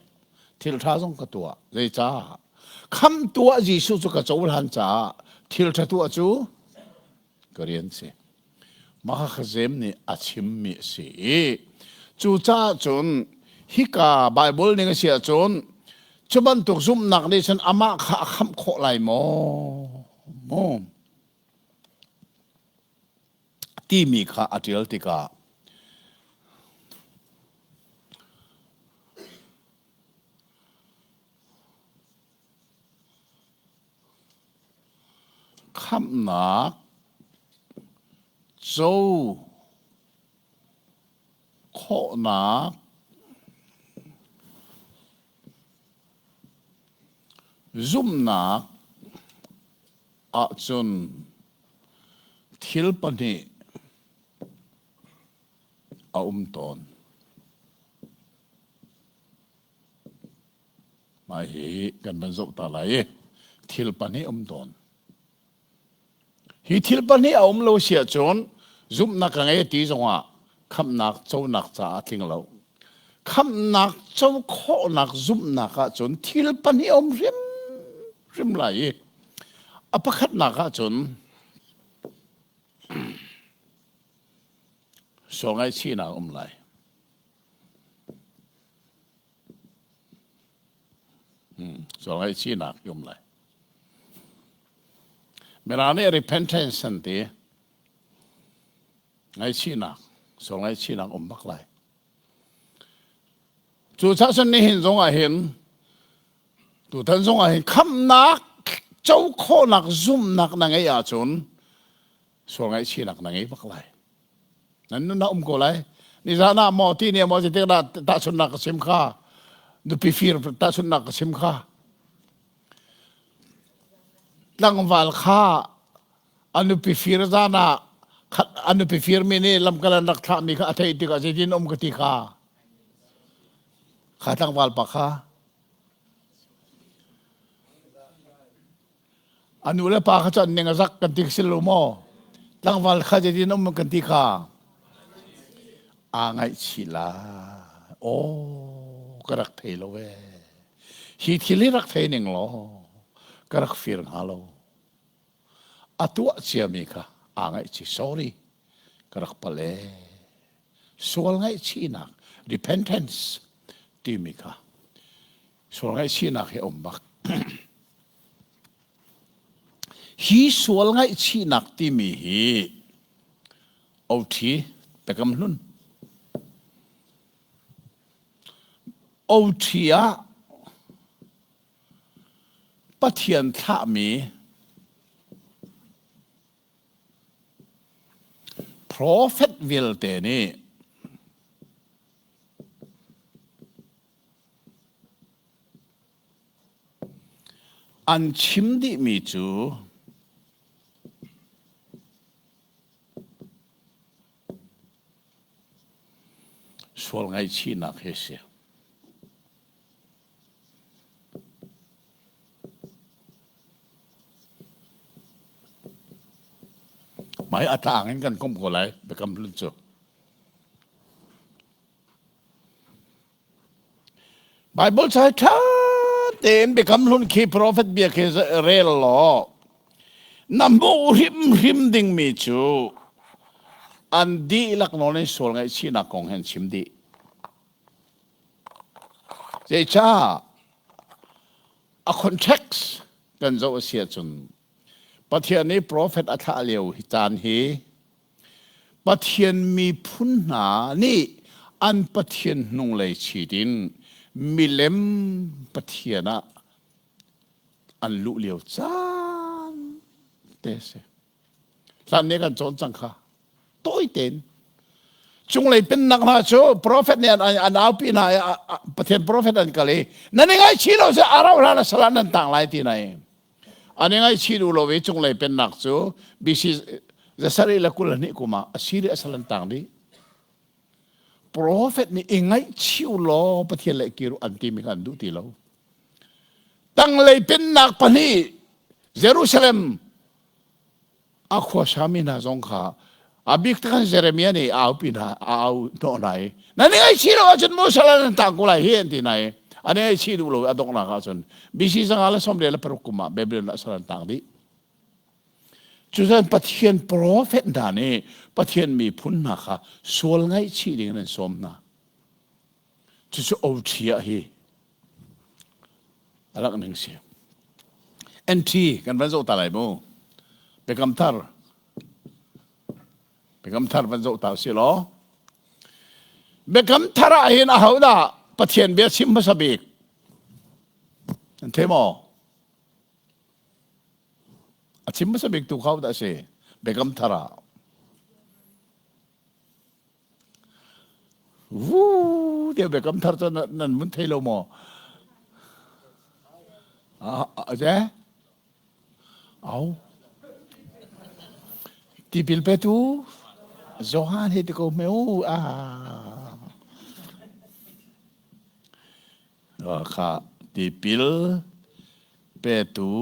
thilṭha zong ka tuah. Zeicah? Khamhtu ah Jesuh cu ka cohlan caah thilṭha tuah cu ka rian si. Mah kha Jeim nih a chimmi a si i cucaah cun hika Baibal ning a si ahcun cu bantuk zumhnak nih cun amah kha a khamh khawh lai maw? Maw? Timi kha a ṭial tikah khamhnak co khawhnak zumhnak ahcun thil pahnih a um tawn. Mah hi kan van zoh ta lai i thil pahnih um tawn. Hi thil pahnih a um lo si ahcun zumhnak ka ngei ti zongah khamhnak conak caah a tling lo. Khamhnak co khawhnak zumhnak ahcun thil pahnih a um hrimhrim lai i a pakhatnak ahcun sual ngaihchihnak um lai. Sual ngaihchihnak um lai. Mirang nih repentance an ti. Ngaihchihnak, sual ngaihchihnak um bak lai. Cucaah cun nihin zong ah hin tutan zong ah hin khamhnak co khawhnak zumhnak na ngeih ahcun sual ngaihchihnak na ngei bak lai. Nan nun ah um ko lai. Nizan ah maw ti ne maw zeitik dah tahchunhnak ka chim kha nupi fir tahchunhnak ka chim kha tlangval kha a nupi fir zan ah a nupi firmi nih lamkal an rak thlahmi kha a theih tikah zeitin um ka ti kha kha tlangval pa kha a nu le pa kha cu an ning a zak kan ti si lo maw tlangval kha zeitin um kan ti kha aa ngaihchih lai aw ka rak thei lo ee hi thil hi rak thei ning law ka rak fir hnga lo a tuah ciami kha aa ngaihchih sorry ka rak palh ee sual ngaihchihnak repentance timi kha sual ngaihchihnak hi a um bak hi sual ngaihchihnak timi hi OT Biakam Hlun OT ah Pathian thlahmi Profet vialte nih an chim dihmi cu sual ngaihchihnak hi a si. Mai a tlang in kan komh ko lai biakam hlun cu. Bible ca ṭha tein Biakam Hlun khi profet bia khi rel law na hmuh hrimhrim dingmi cu an dihlak nawl in sual ngaihchihnak kong he an chim dih. Zeicah a context kan zoh a si ahcun Pathian nih profet a thlah lio hi caan hi Pathian miphun hna nih an Pathian hnunglei chit in milem Pathian ah an luh lio caan te si. Hlan nih kan cawn cang kha. Tawi tein. Cunglei pennak hna cu profet nih an aupi hna i Pathian profet an kal i nan i ngaihchih lo si a rauh hlan a sal ah nan tang lai ti na i an i ngaihchih duh lo i cunglei pennak cu BC 27 kum ah Assyria sal an tang dih. Profet nih i ngaihchih u law Pathian le kir u an timi kha an duh ti lo. Tanglei pennak pahnih Jerusalem a khuasami hna zong kha a bik takan Jeremiah nih a aupi hna a au hnawh hna i nan i ngaihchih lo ahcun maw sal nan tang ko lai hi an ti hna i an i ngaihchih duh lo a donghnak ahcun BC 596 kum ah Babylon ah sal an tang dih. Cucun Pathian profet hna nih Pathian miphun hna kha sual ngaihchih ding in an sawm hna. Cucu OT ah hi a langh ning si. NT kan van zoh ta lai mu. Biakam thar. Biakam thar van zoh ta si law. Biakam thar ah hin aho dah Pathian bia chim hmasa bik? Nan thei maw? A chim hmasa bik tu kho dah si? Biakam thar ah. Vuu tiah biakam thar cu nan mun thei lo maw? A je? Au. Tipil petu Johan hi ti ko hme u. Ah. Kha tipil petu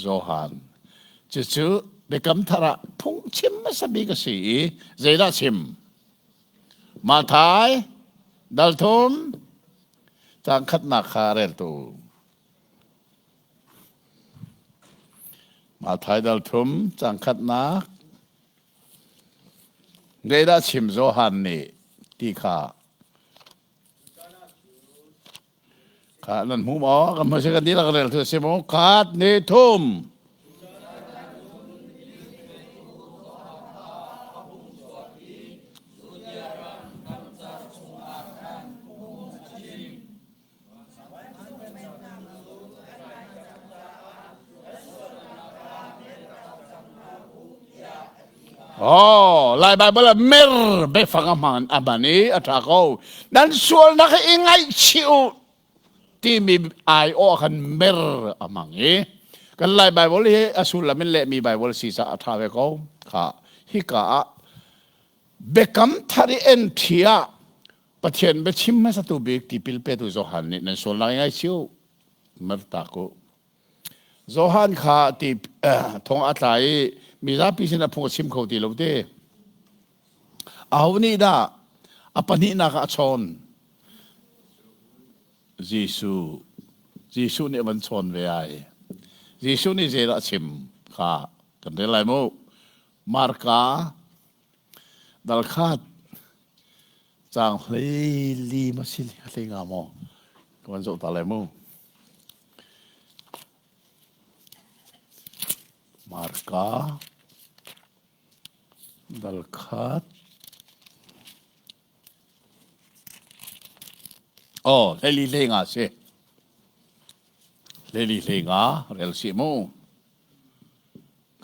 Johan. Cucu Biakam Thar ah phungchim hmasa bik a si i zeidah chim? Matthai dal thum caang khatnak kha reltu. Matthai dal thum caang khatnak zeidah chim Johan nih ti kha Kha nan hmu maw? Kan hmu si kan dihlak rel tu si maw? Khat ni thum. Oh, Lai Bible ah mer biafang a hman a hman i a ṭha ko. Nan sualnak hi i ngaihchih u timi aiawh ah khan mer a hmang i kan Lai Bible hi a sullam in lehmi Bible si caah a ṭha ve ko. Kha hika ah biakam thar i entry ah Pathian biachim hmasatu bik tipil petu Johan nih nan sualnak i ngaihchih u mer tak u. Johan kha ti thong a tla i mizapi sin a phung a chim kho ti lo te. Aho nih dah a pahnihnak ah a chawn? Jesuh. Jesuh nih a van chawn ve ai. Jesuh nih zeidah a chim kha kan rel lai mu. Marka dal khat caang hlei li ma si hlei nga maw ka van zoh ta lai mu. Marka dal khat Oh, hlei hlei nga si. Hlei hlei nga rel si mu.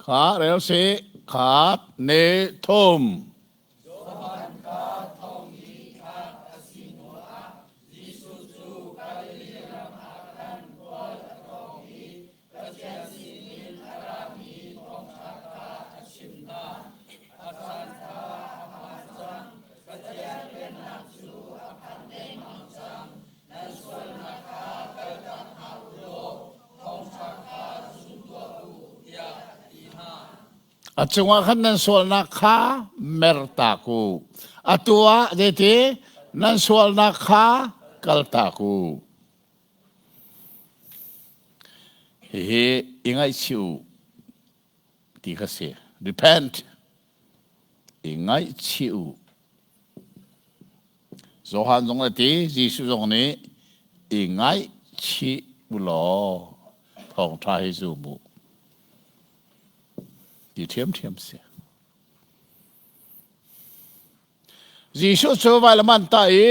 Kha rel si khat ne thum. Johan kha thong i thlak a si hnuah Jesuh cu Galilee ram ah khan khual a tlawng i Pathian sinin a rami thawngṭha kha a chim hna. A caan kha a phan cang, Pathian Pennak cu a phan dengmang cang. Nan sualnak kha kaltak hna u law thawngṭha kha zum tuah u, tiah a ti hna. A cungah khan nan sualnak kha mertak u. Atu ah zeiti nan sualnak kha kaltak u. Hihi i ngaihchih u ti kha si. Repent. I ngaihchih u. Johan zong a ti, Jesuh zong nih i ngaihchih u law thawngṭha hi zum u ti ṭhiamṭhiam si. Jesuh cu vailam an tah i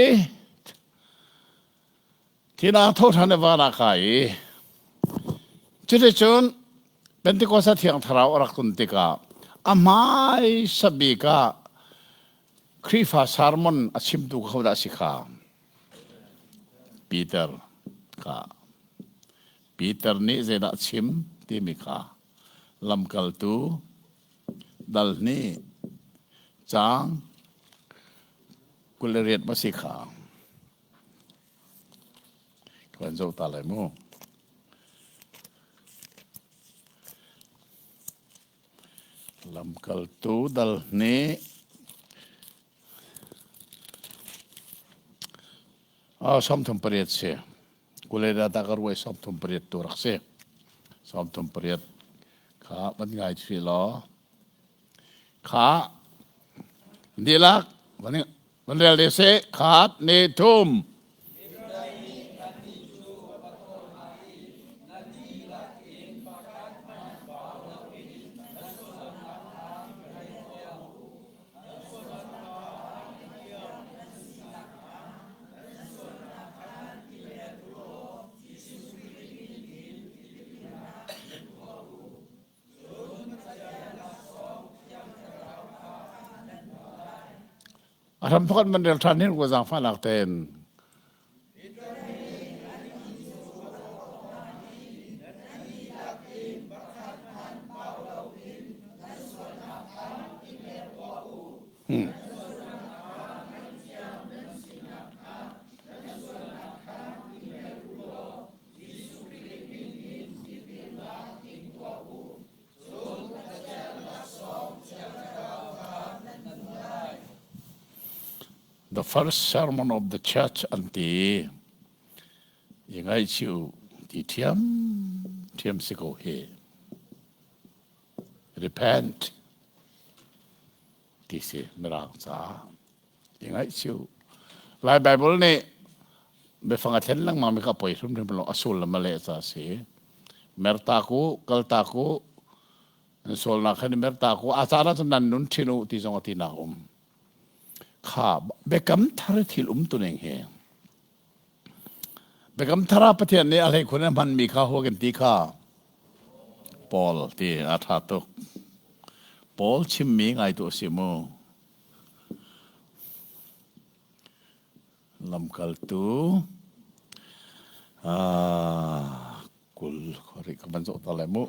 Thina tho ṭhan i van ah kai i cuticun Pentecost Thiang Thlarau a rak tlun tikah a hmaisa bik ah Khrihfa sermon a chimtu kha hodah a si kha? Peter kha. Peter nih zeidah a chim timi kha lamkaltu dal hnih caang 28 ma si kha. Kan zoh ta lai mu. Lamkaltu dal hnih 38 si. Kuleda ta ka ruai 38 tu rak si. 38 kha van ngai thri law. Kha dilak van Van rel de seh khat ne thum. A hram pakhat man rel ṭhan hin zaangfahnak tein. Hmm. The first sermon of the church an ti. I ngaihchih u ti ṭhiam ṭhiam si ko hi. Repent ti si mirang caah. I ngaihchih u. Lai Bible nih biafang a thlen lengmang mi kha poi hrimhrim lo a sullam a leh ca a si. Mertak u, kaltak u, nan sualnak khan i mertak u, a caan ah cun nan nun ṭhin u ti zong a tinak um. Kha biakam thar thil um tuning hi. Biakam thar ah Pathian nih a hleikhun a hmanmi kha hua kan ti kha Paul ti a ṭha tuk. Paul chimmi ngai tu a si mu. Lamkaltu 20 khuari ka van zoh ta lai mu.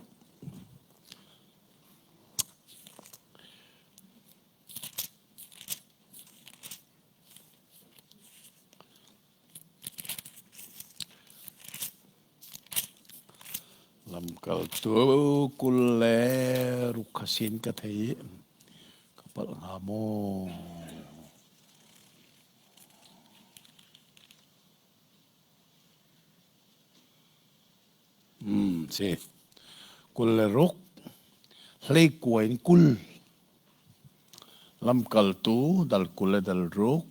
Lamkaltu 26 kha sin ka thei i ka palh hnga maw? Si. 26 hleikua in 20. Lamkaltu dal 20 le dal ruk.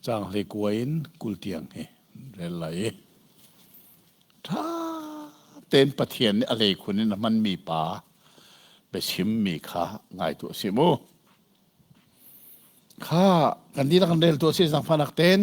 Caang hleikua in 20 tiang hi rel lai i ṭha tein Pathian nih a hleikhun in a hmanmi pa biachimmi kha ngai tuah si mu. Kha kan dihlak kan rel tuah si zaangfahnak tein.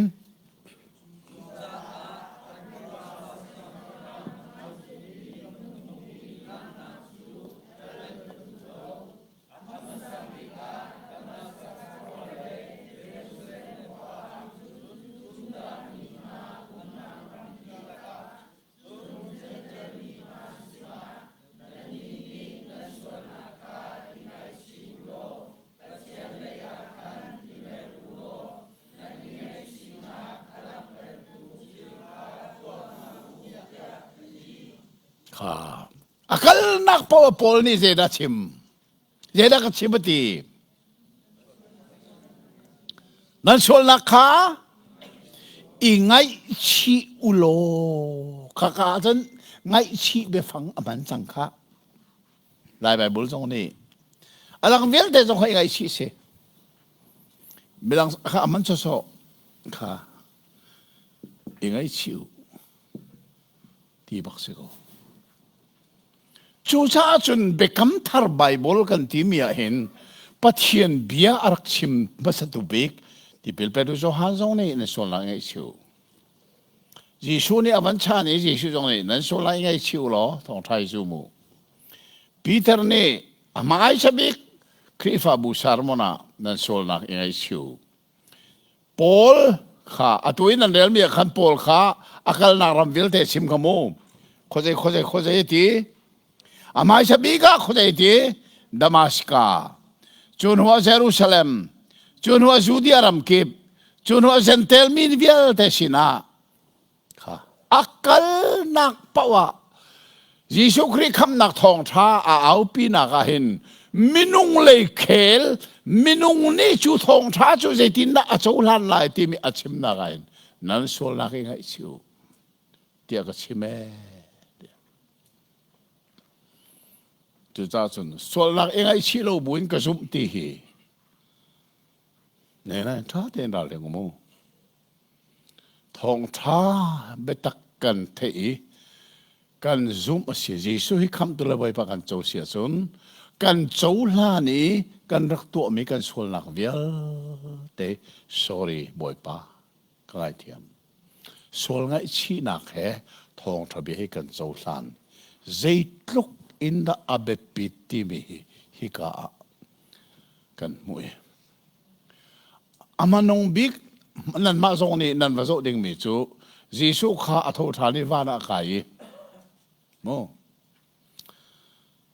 Kha A kalnak paoh Paul nih zeidah chim? Zeidah ka chim a ti? Nan sualnak kha i ngaihchih u law khaka ahcun Ngaihchih biafang a hman cang khah. Lai Baibal zong nih a dang vialte zong kha i ngaihchih si. Midang kha a man sawsawh kha i ngaihchih u ti bak si ko. Cucaah cun Biakam Thar Baibal kan timi ah hin Pathian bia a rak chim hmasatu bik tipil petu Johan zong nih na sualnak ngaihchih u. Jesuh nih a van chan i Jesuh zong nih nan sualnak i ngaihchih u law thawngṭha hi zum u. Peter nih a hmaisa bik Khrihfabu sermon ah nan sualnak i ngaihchih u. Paul kha atu in nan relmi ah khan Paul kha a kalnak ram vialte chim kha mu. Khuazei khuazei khuazei ti. A hmaisa bik ah khuazei ti Damascus. Cu hnu ah Jerusalem, cu hnu ah Judea ram kip, cu hnu ah Gentile mi vialte sinah kha a kalnak paoh ah Jesuh Khrih khamnak thawngṭha a aupinak ah hin minung lei khel minung nih cu thawngṭha cu zeitindah a cohlan lai timi a chimnak ah hin nan sualnak i ngaihchih u tiah ka chim ee. Cucaah cun sualnak i ngaihchih lo buin ka zumh ti hi ne na ṭha tein ralring um u. Thawngṭha biatak kan theih i kan zumh a si. Jesuh hi khamhtu le Bawipa kan co si ahcun kan cohlan i kan rak tuahmi kan sualnak vialte sorry Bawipa ka ngaithiam. Sual ngaihchihnak he thawngṭha bia hi kan cohlan. Zeitluk in dah a biapit timi hi hika ah kan hmuh i A hmanung bik nanmah zong nih nan va zoh dingmi cu Jesuh kha a tho ṭhan i van ah a kai i mu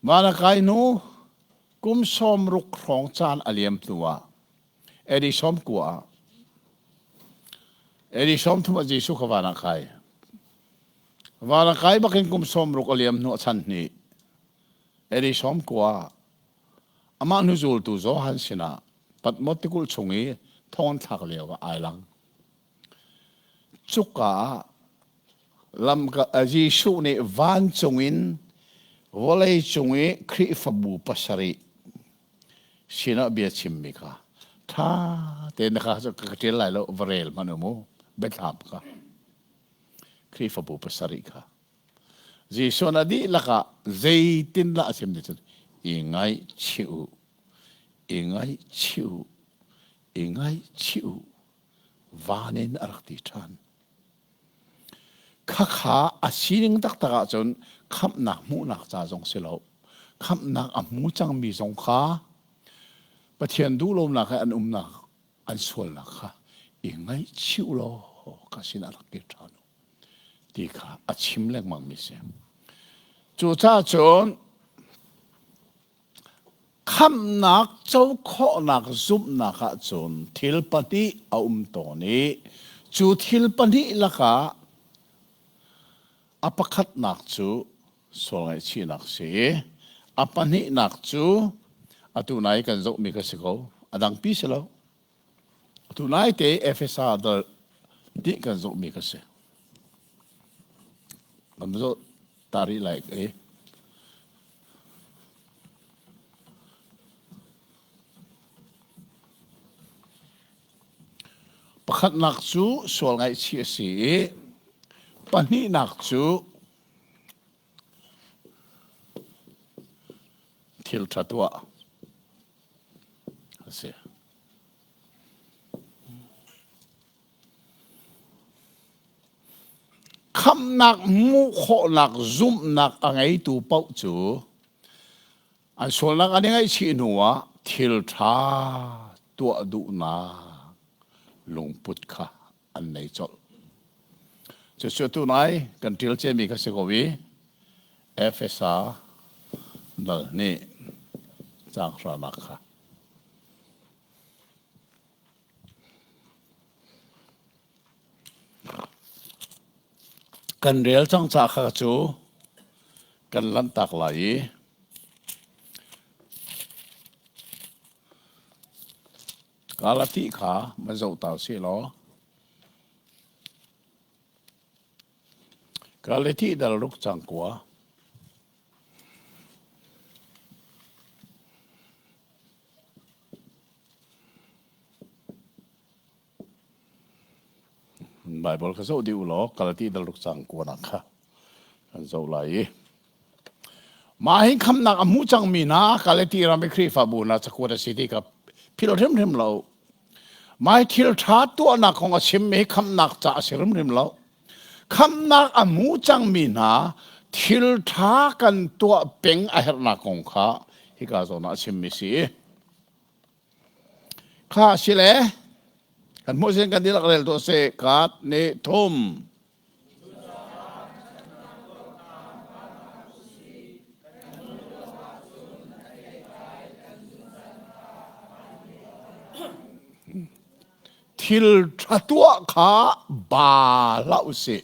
van a kai hnu kum 60 hrawng caan a liam hnu ah AD 90 ah AD 30 ah Jesuh kha van ah kai. Van a kai bakin kum 60 a liam hnu a chan hnih AD 90 ah Amah hnuzultu Johan sinah Patmos tikulh chung i thong an thlak lio ah ai lang. Cuka ah lamka Jesuh nih vancung in vawlei cung i Khrihfabu pasarih sinah bia chimmi kha ṭha tein kha ka ṭial lai lo va rel hmanh u mu biathlam kha Khrihfabu pasarih kha Jesuh na dihlak ah zeitindah a chim ti cun i ngaihchih u, i ngaihchih u, i ngaihchih u, van in a rak ti ṭhan. Khakha a sining taktak ahcun khamhnak hmuhnak ca zong si lo. Khamhnak a hmu cangmi zong kha Pathian duhlonak he an umnak an sualnak kha i ngaihchih u law ka sinah rak kir ṭhan u. ti kha a chim lengmangmi si. Cucaah cun khamhnak co khawhnak zumhnak ahcun thil pahnih a um tawn i cu thil pahnih lakah a pakhatnak cu sual ngaihchihnak si i a pahnihnak cu atu nai kan zohmi kha si ko a dangpi si lo Atu naite Efesa dal ti kan zohmi ka si. Kan zoh ta rih lai i pakhatnak cu sual ngaihchih a si i pahnihnak cu thil ṭha tuah a si. Khamhnak hmuh khawhnak zumhnak a ngeitu paoh cu an sualnak an i ngaihchih hnuah thil ṭha tuah duhnak lungput kha an nei colh. Cucu tunai kan ṭial ciami kha si ko i Efesa dal nih caang hranak kha. Kan rel cang ca kha cu kan lanhtak lai i Galati kha van zoh ta usih law. Galati dal ruk cang kua. Bible kha zoh dih u law Galati dal ruk cang kua nak kha kan zoh lai i. Mah hi khamnak a hmu cangmi hna Galati ram i Khrihfabu hna cakuat a si ti kha philh hrimhrim lo. Mai thil ṭha tuahnak kong a chimmi hi khamnak ca a si hrimhrim lo. Khamnak a hmu cangmi hna thil ṭha kan tuah peng a herhnak kong kha hika zawn ah a chimmi si. Kha a si le kan hmuh sin kan dihlak rel tuah seh kat nih thum. Thil ṭha tuah kha ba hlah u sih.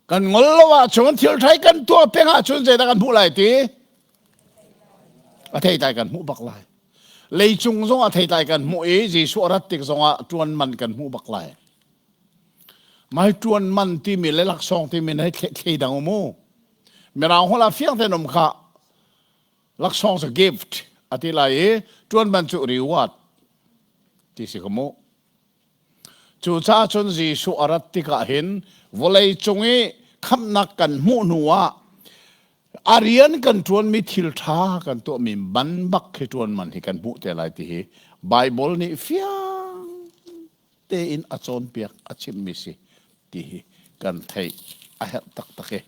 Kan ngol lo ahcun thil ṭha kan tuah peng ahcun zeidah kan hmuh lai ti? A theitlai kan hmuh bak lai. Leicung zong a theitlai kan hmuh i Jesuh a rat tik zongah ṭuan man kan hmuh bak lai. Mai ṭuan man timi le laksawng timi na thlei dang um u. Mirang holh ah fiang tein um kha laksawng cu gift a ti lai i ṭuan man cu reward ti si ka mu. Cucaah cun Jesuh a rat tikah hin vawlei cung i khamhnak kan hmuh hnu ah a rian kan ṭuanmi thil ṭha kan tuahmi man bak khi ṭuan man hi kan hmuh te lai ti hi Baibal nih fiang tein a cawnpiak a chimmi si ti hi kan theih a herh taktak i.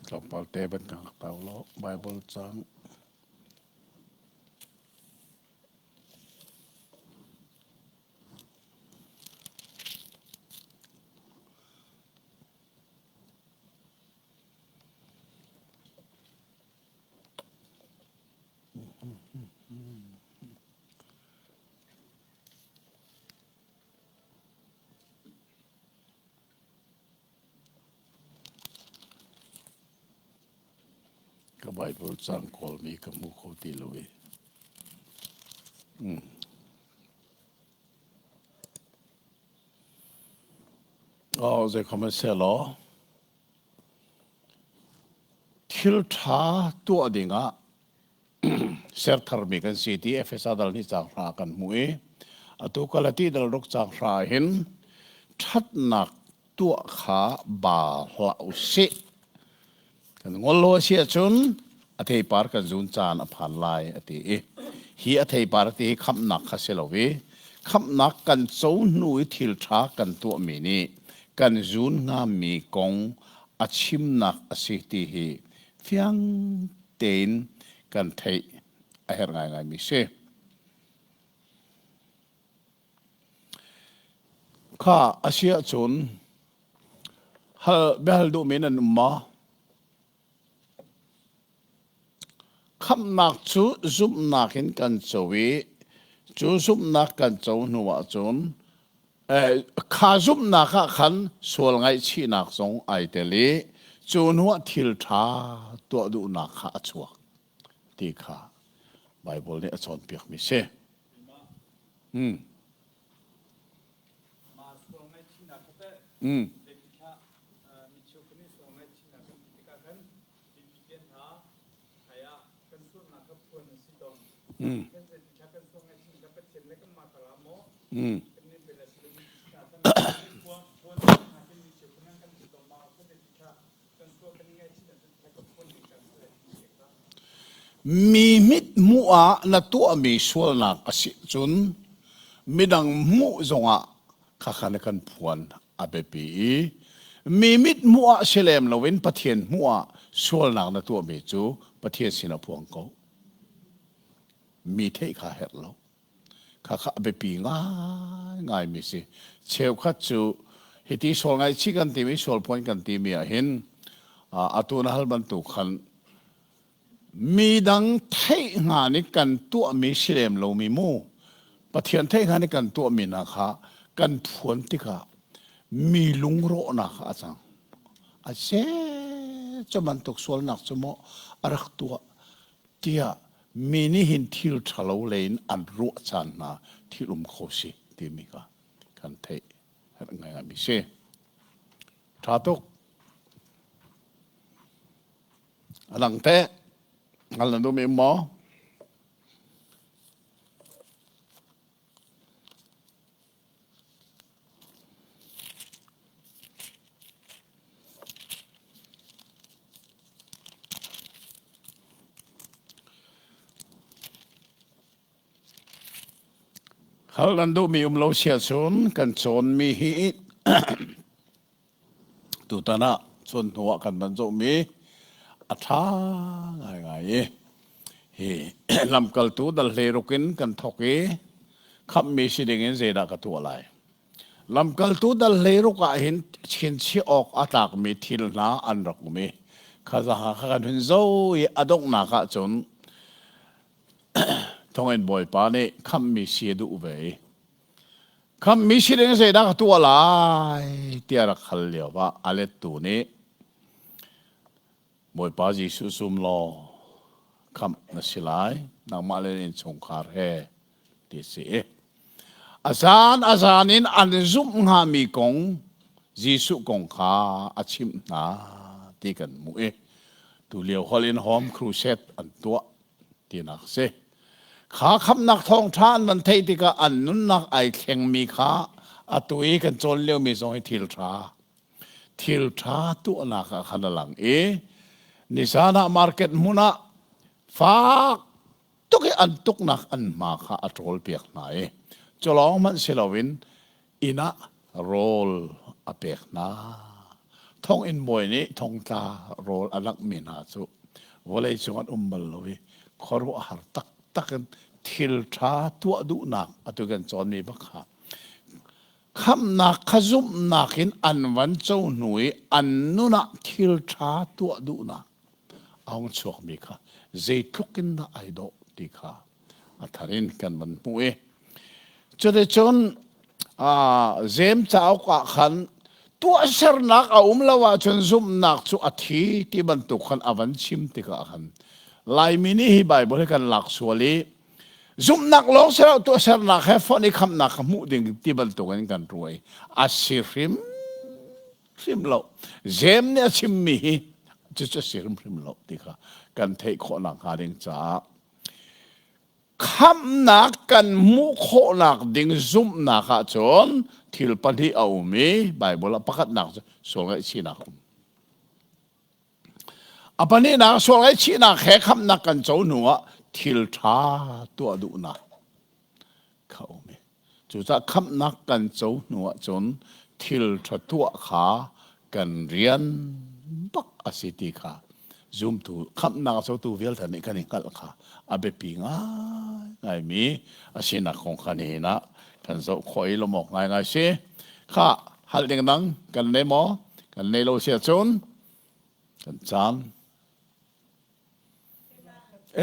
Tlawmpal te ban kan rak tau law Bible cang. Ka Bible cang kawlmi ka hmu kho ti lo i. Mm. Oh, zei khom se law. Thil ṭha tuah dingah ser tharmi kan si ti Efesa dal nih caang hra kan hmuh i atu Galati dal ruk caang hra hin ṭhatnak tuah kha ba hlah u sih. Kan ngol lo a si ahcun a theipar kan zun caan a phan lai a ti i hi a theipar ti hi khamhnak kha si lo i khamhnak kan co hnu i thil ṭha kan tuahmi nih kan zun hngami kong a chimnak a si ti hi fiang tein kan theih a herh ngaingaimi si. Kha a si ahcun hal biahal duhmi nan um maw? Khamhnak cu zumhnak in kan co i cu zumhnak kan co hnu ahcun kha zumhnak ah khan sual ngaihchihnak zong ai tel i cu hnu ah thil ṭha tuah duhnak kha a chuak ti kha Baibal nih a cawnpiakmi si. Hmm. Hmm. Hmm. Hmm. Mi mithmuh ah na tuahmi sualnak a si cun. Midang hmuh zongah khakha na kan phuan a biapi i mi mit hmuh ah si lem loin Pathian hmuh ah sualnak na tuahmi cu Pathian sin ah phuang ko. Mi theih kha herh lo. Khakha a biapi ngaingaimi si. Cheukhat cu hiti sual ngaihchih kan timi sual phuan kan timi ah hin atu na hal bantuk khan Mi dang theih hnga nih kan tuahmi si lem lomi mu Pathian theih hnga nih kan tuahmi hna kha kan phuan tikah mi lungrawhnak kha a cang. A se cu bantuk sualnak cu maw a rak tuah tiah mi nih hin thil ṭhalo lei in an ruah caan hna thil um kho si timi kha kan theih herh ngaingaimi si. Ṭha tuk. A dang teh hngal na duhmi um maw? Hal nan duhmi um lo sia cun kan cawnmi hi Tutan ah chun hnu ah kan van zohmi a ṭha ngaingai i hi lamkaltu dal hleiruk in kan thawk i khamhmi si ding in zeidah ka tuah lai. Lamkaltu dal hleiruk ah hin chinchiah awk a tlakmi thil hna an rak um i khazaha kha kan hun zoh i a donghnak ah cun thonginn bawipa nih khamhmi si a duh ve i Khamhmi si ding zeidah ka tuah lai tiah rak hal lio ah a lettu nih Bawipa Jesuh zum law khamh na si lai nangmah le na innchungkhar he ti a si. A zan a zan in an zumh hngami kong Jesuh kong kha a chimh hna ti kan hmuh i tulio holh in home crusade an tuah tinak a si. Kha khamhnak thawngṭha an van theih tikah an nunnak ai thlengmi kha atu i kan cawn liomi zong hi thil ṭha thil ṭha tuahnak ah khan a lang i nizan ah market hmun ah fak tuk i an tuknak an hma kha a ṭawl piak hna i cu lawng hmanh si loin inn ah rawl a pek hna. Thonginn bawi nih thongtla rawl a langhmi hna cu vawlei cung an um bal lo i khuaruahhar taktak in thil ṭha tuah duhnak atu kan cawnmi bak kha khamhnak kha zumhnak in an van co hnu i an nun ah thil ṭha tuah duhnak a hung chuakmi kha zeitluk in dah ai dawh ti kha a thar in kan van hmuh i cuticun Jeim cauk ah khan tuahsernak a um lo ahcun zumhnak cu a thi ti bantuk khan a van chim tikah khan Laimi nih hi Bible hi kan lak sual i zumhnak lawng si lo tuahsernak he fonh i khamhnak kha hmuh ding ti bantuk in kan ruai a si hrim hrim lo Jeim nih a chimmi hi cucu a si hrimhrim lo ti kha kan theih khawh nakhnga ding caah Khamhnak kan hmuh khawhnak ding zumhnak ahcun thil pahnih a um i Baibal ah pakhatnak cu sual ngaihchihnak a um. A pahnihnak sual ngaihchihnak he khamhnak kan co hnu ah thil ṭha tuah duhnak kha a um i Cucaah khamhnak kan co hnu ahcun thil ṭha tuah kha kan rian bak a si ti kha zumtu khamhnak a cotu vialte nih kan i hngalh kha a biapi ngaingaimi a sinak kong kha nihin ah kan zoh khawh i lawmh awk ngaingai si. Kha hal ding dang kan nei maw? Kan nei lo si ahcun kan caan.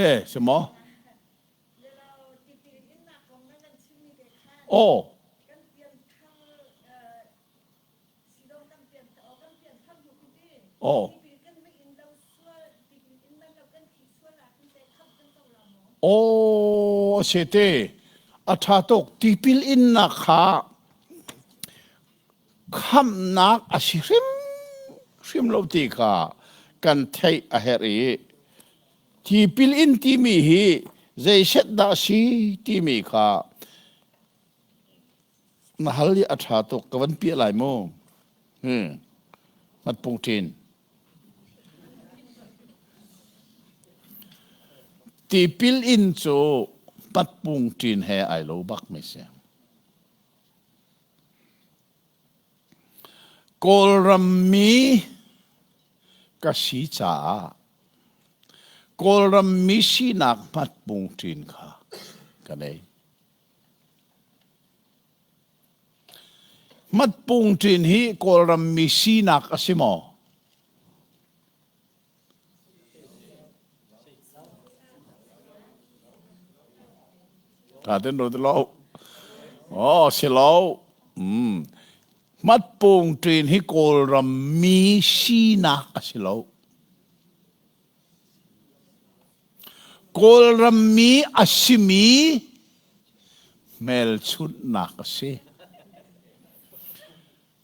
Eh, si maw? Aw. Aw. Aw, a te. A ṭha tuk. Tipil innak kha khamhnak a si hrim hrim lo ti kha kan theih a herh i Tipil in timi hi zeiset dah a si timi kha na hal i a ṭha tuk ka van piah lai mu. Hmm. Hmatpung ṭin. Tipil in cu hmatpung ṭin he ai lo bak mi si. Kawlram mi ka si caah Kawlram mi sinak hmatpung ṭin kha ka nei. Hmatpung ṭin hi Kawlram mi sinak a si maw? Ṭha ten ruat lo. Oh, si lo. Mm. Hmatpung ṭin hi Kawlram mi sinak a si lo. Kawlram mi a simi hmelchunhnak a si.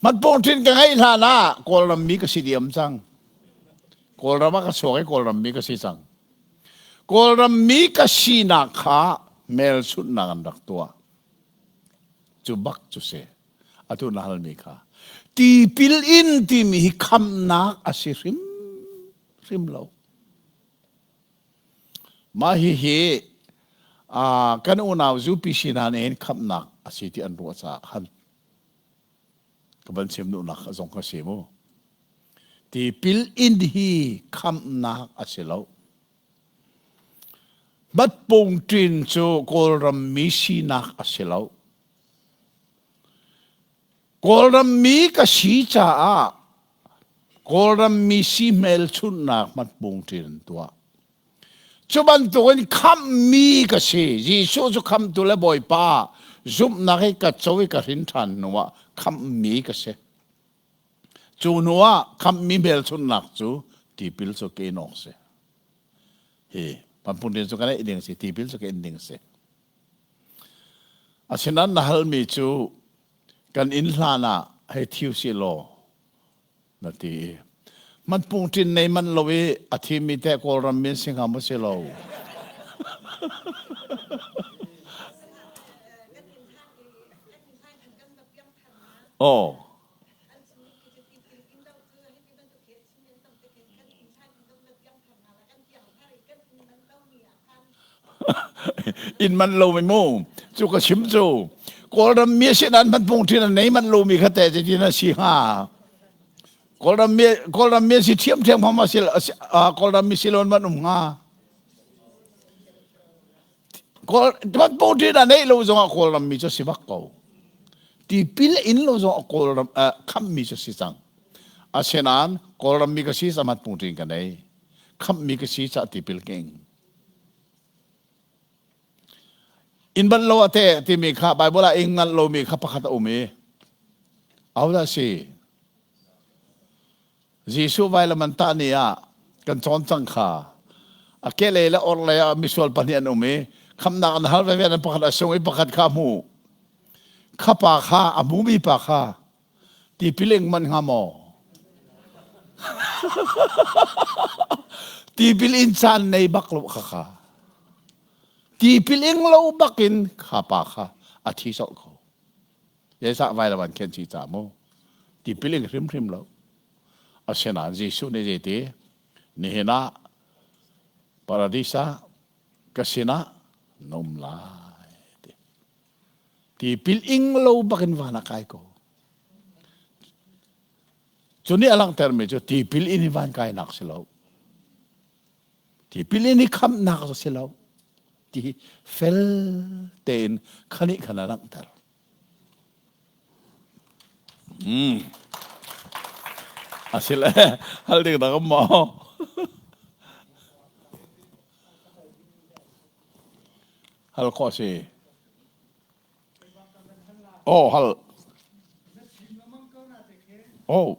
Hmatpung ṭin ka ngeih hlan ah Kawlram mi ka si diam cang. Kawlram ah ka chuak i Kawlram mi ka si cang. Kawlram mi ka sinak kha hmelchunhnak an rak tuah. Cu bak cu si. Atu na halmi kha. Tipil in timi hi khamnak a si hrim hrim lo. Mah hihi kan unau UPC hna nih hin khamnak a si ti an ruah caah khan ka van chim duhnak zong ka si mu. Tipil in hi khamnak a si lo. Batpung ṭin cu Kawlram mi sinak a si lo. Kawlram mi ka si caah Kawlram mi si hmelchunhnak hmatpung ṭin an tuah. Cu bantukin khamhmi ka si. Jesuh cu khamhtu le Bawipa zumhnak i ka co i ka hrin ṭhan hnuah khamhmi ka si. Cu hnuah khamhmi hmelchunhnak cu tipil cu ka in awk si. Hi pampun rian cu ka neih ding si, tipil cu ka in ding si. Asinain na halmi cu kan inn hlan ah hei thiu si law na ti i hmatpung ṭin nei manh lo i a thimi teh Kawlram mi an si hnga maw si lo? Aw. In man lo mi mu cu ka chim cu Kawlram mi si nan hmatpung ṭin an nei manh lo mi kha teh zeitin a si hnga? Kawlram mi Kawlram mi si ṭhiam ṭhiam hom a si Kawlram mi si lon man um hnga. Kawl hmatpung ṭin a neih lo zongah Kawlram mi cu si bak ko. Tipil in lo zongah Kawlram khamh mi cu si cang. Asinain Kawlram mi ka si ca hmatpung ṭin ka nei. Khamh mi ka si ca tipil ka ing. Inn banh lo a te timi kha Bible ah ing nganh lomi kha pakhat a um i ahodah si? Jesuh vailam an tah ni ah kan cawn cang kha. A kehlei le orhlei ah misual pahnih an um i khamnak an hal veve an pakhat a sung i pakhat kha a hmu. Kha pa kha a hmumi pa kha tipil ing man hnga maw? Tipil in caan nei bak lo kha kha. Tipil ing lo bakin kha pa kha a thi colh ko. Zeicah vailam an khen chi ca mu? Tipil ing hrimhrim lo. Asinain Jesuh nih zeiti? Nihin ah paradis ah ka sinah na um lai. Ti. Tipil ing lo bakin van ah kai ko. Cu nih a langhtermi cu tipil in hi van kainak si lo. Tipil in hi khamhnak cu si lo. Ti hi fel tein khani khan a langhter. Mm. Asile hal ding dah maw? Hal khawh si. Oh, hal. Oh.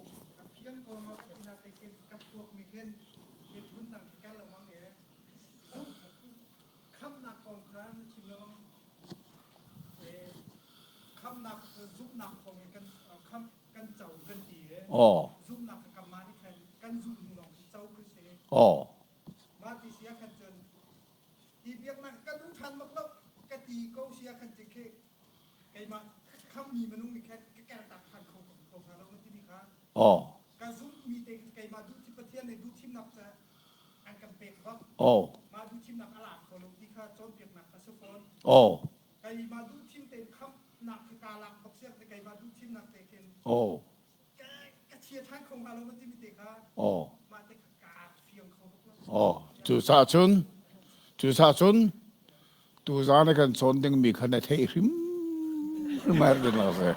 Oh. Oh. Hi biaknak ka duh ṭhan bak lo ka ti ko si ah khan khi keimah khammi minung nih khan ka kertak ṭhan kho ko hnga lo na timi kha Oh. ka zumhmi te keimah duh Pathian nih duhthimnak ca an kan pek bak Oh. mah duhthimnak a lak kho lo ti kha cawnpiaknak a si fawn Oh. keimah duhthim tein khamnak khi kaa lak bak siak keimah duhthimnak te khin Oh. ka ka chia ṭhan kho hnga lo ma timi te kha Oh. mah te kha kaa fiang kho bak lo. Oh, cucaah cun cucaah cun tuzaan i kan cawn dingmi kha na theih hrim hrim a herh ding a si.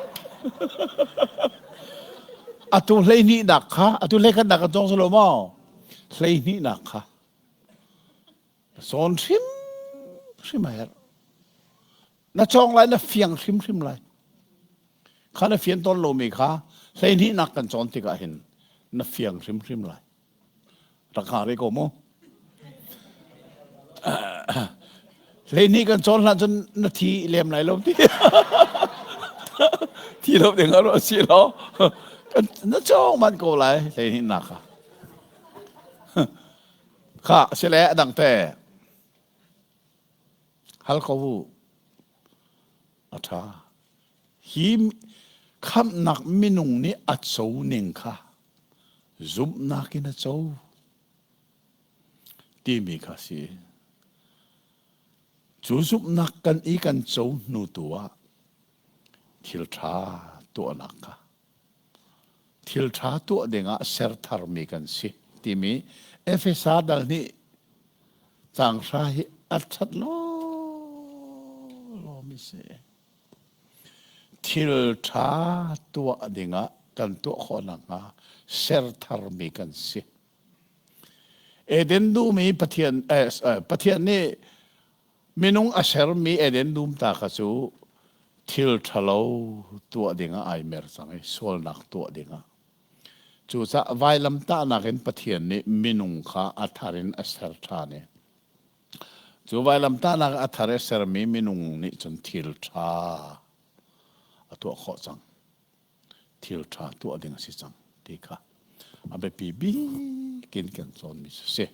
Atu hleihnihnak kha atu hleikhatnak kan cawng lo maw? Hleihnihnak kha cawn hrim hrim a herh. Na cawng lai na fiang hrimhrim lai. Kha na fian tawn lomi kha hleihnihnak kan cawn tikah hin na fiang hrimhrim lai. Rak hnga rih ko mu. Hleihnih kan cawn hlan cun na thi lem lai lo ti. Thi lo ding a si lo. Na cawng man ko lai hleihnih nak kha. Kha sile a dang te. Hal ko u. A ṭha. Hi khamhnak minung nih a co ning kha zumhnak in a co timi kha si. Cu zumhnak kan i kan co hnu tu ah thil ṭha tuahnak kha thil ṭha tuah dingah ser tharmi kan si timi Efesa dal nih caang hra hi a ṭhat lawlaw si. Thil ṭha tuah dingah kan tuah khawh nakhnga ser tharmi kan si. Eden dum i Pathian, eh, Pathian nih minung a sermi Eden dum ta kha cu thil ṭhalo tuah dingah ai mer cang i sualnak tuah dingah. Cucaah vailamtahnak in Pathian nih minung kha a thar in a ser ṭhan i cu vailamtahnak a thar i sermi minung nih cun thil ṭha a tuah khawh cang. Thil ṭha tuah ding a si cang ti kha a biapi bik in kan cawnmi cu si.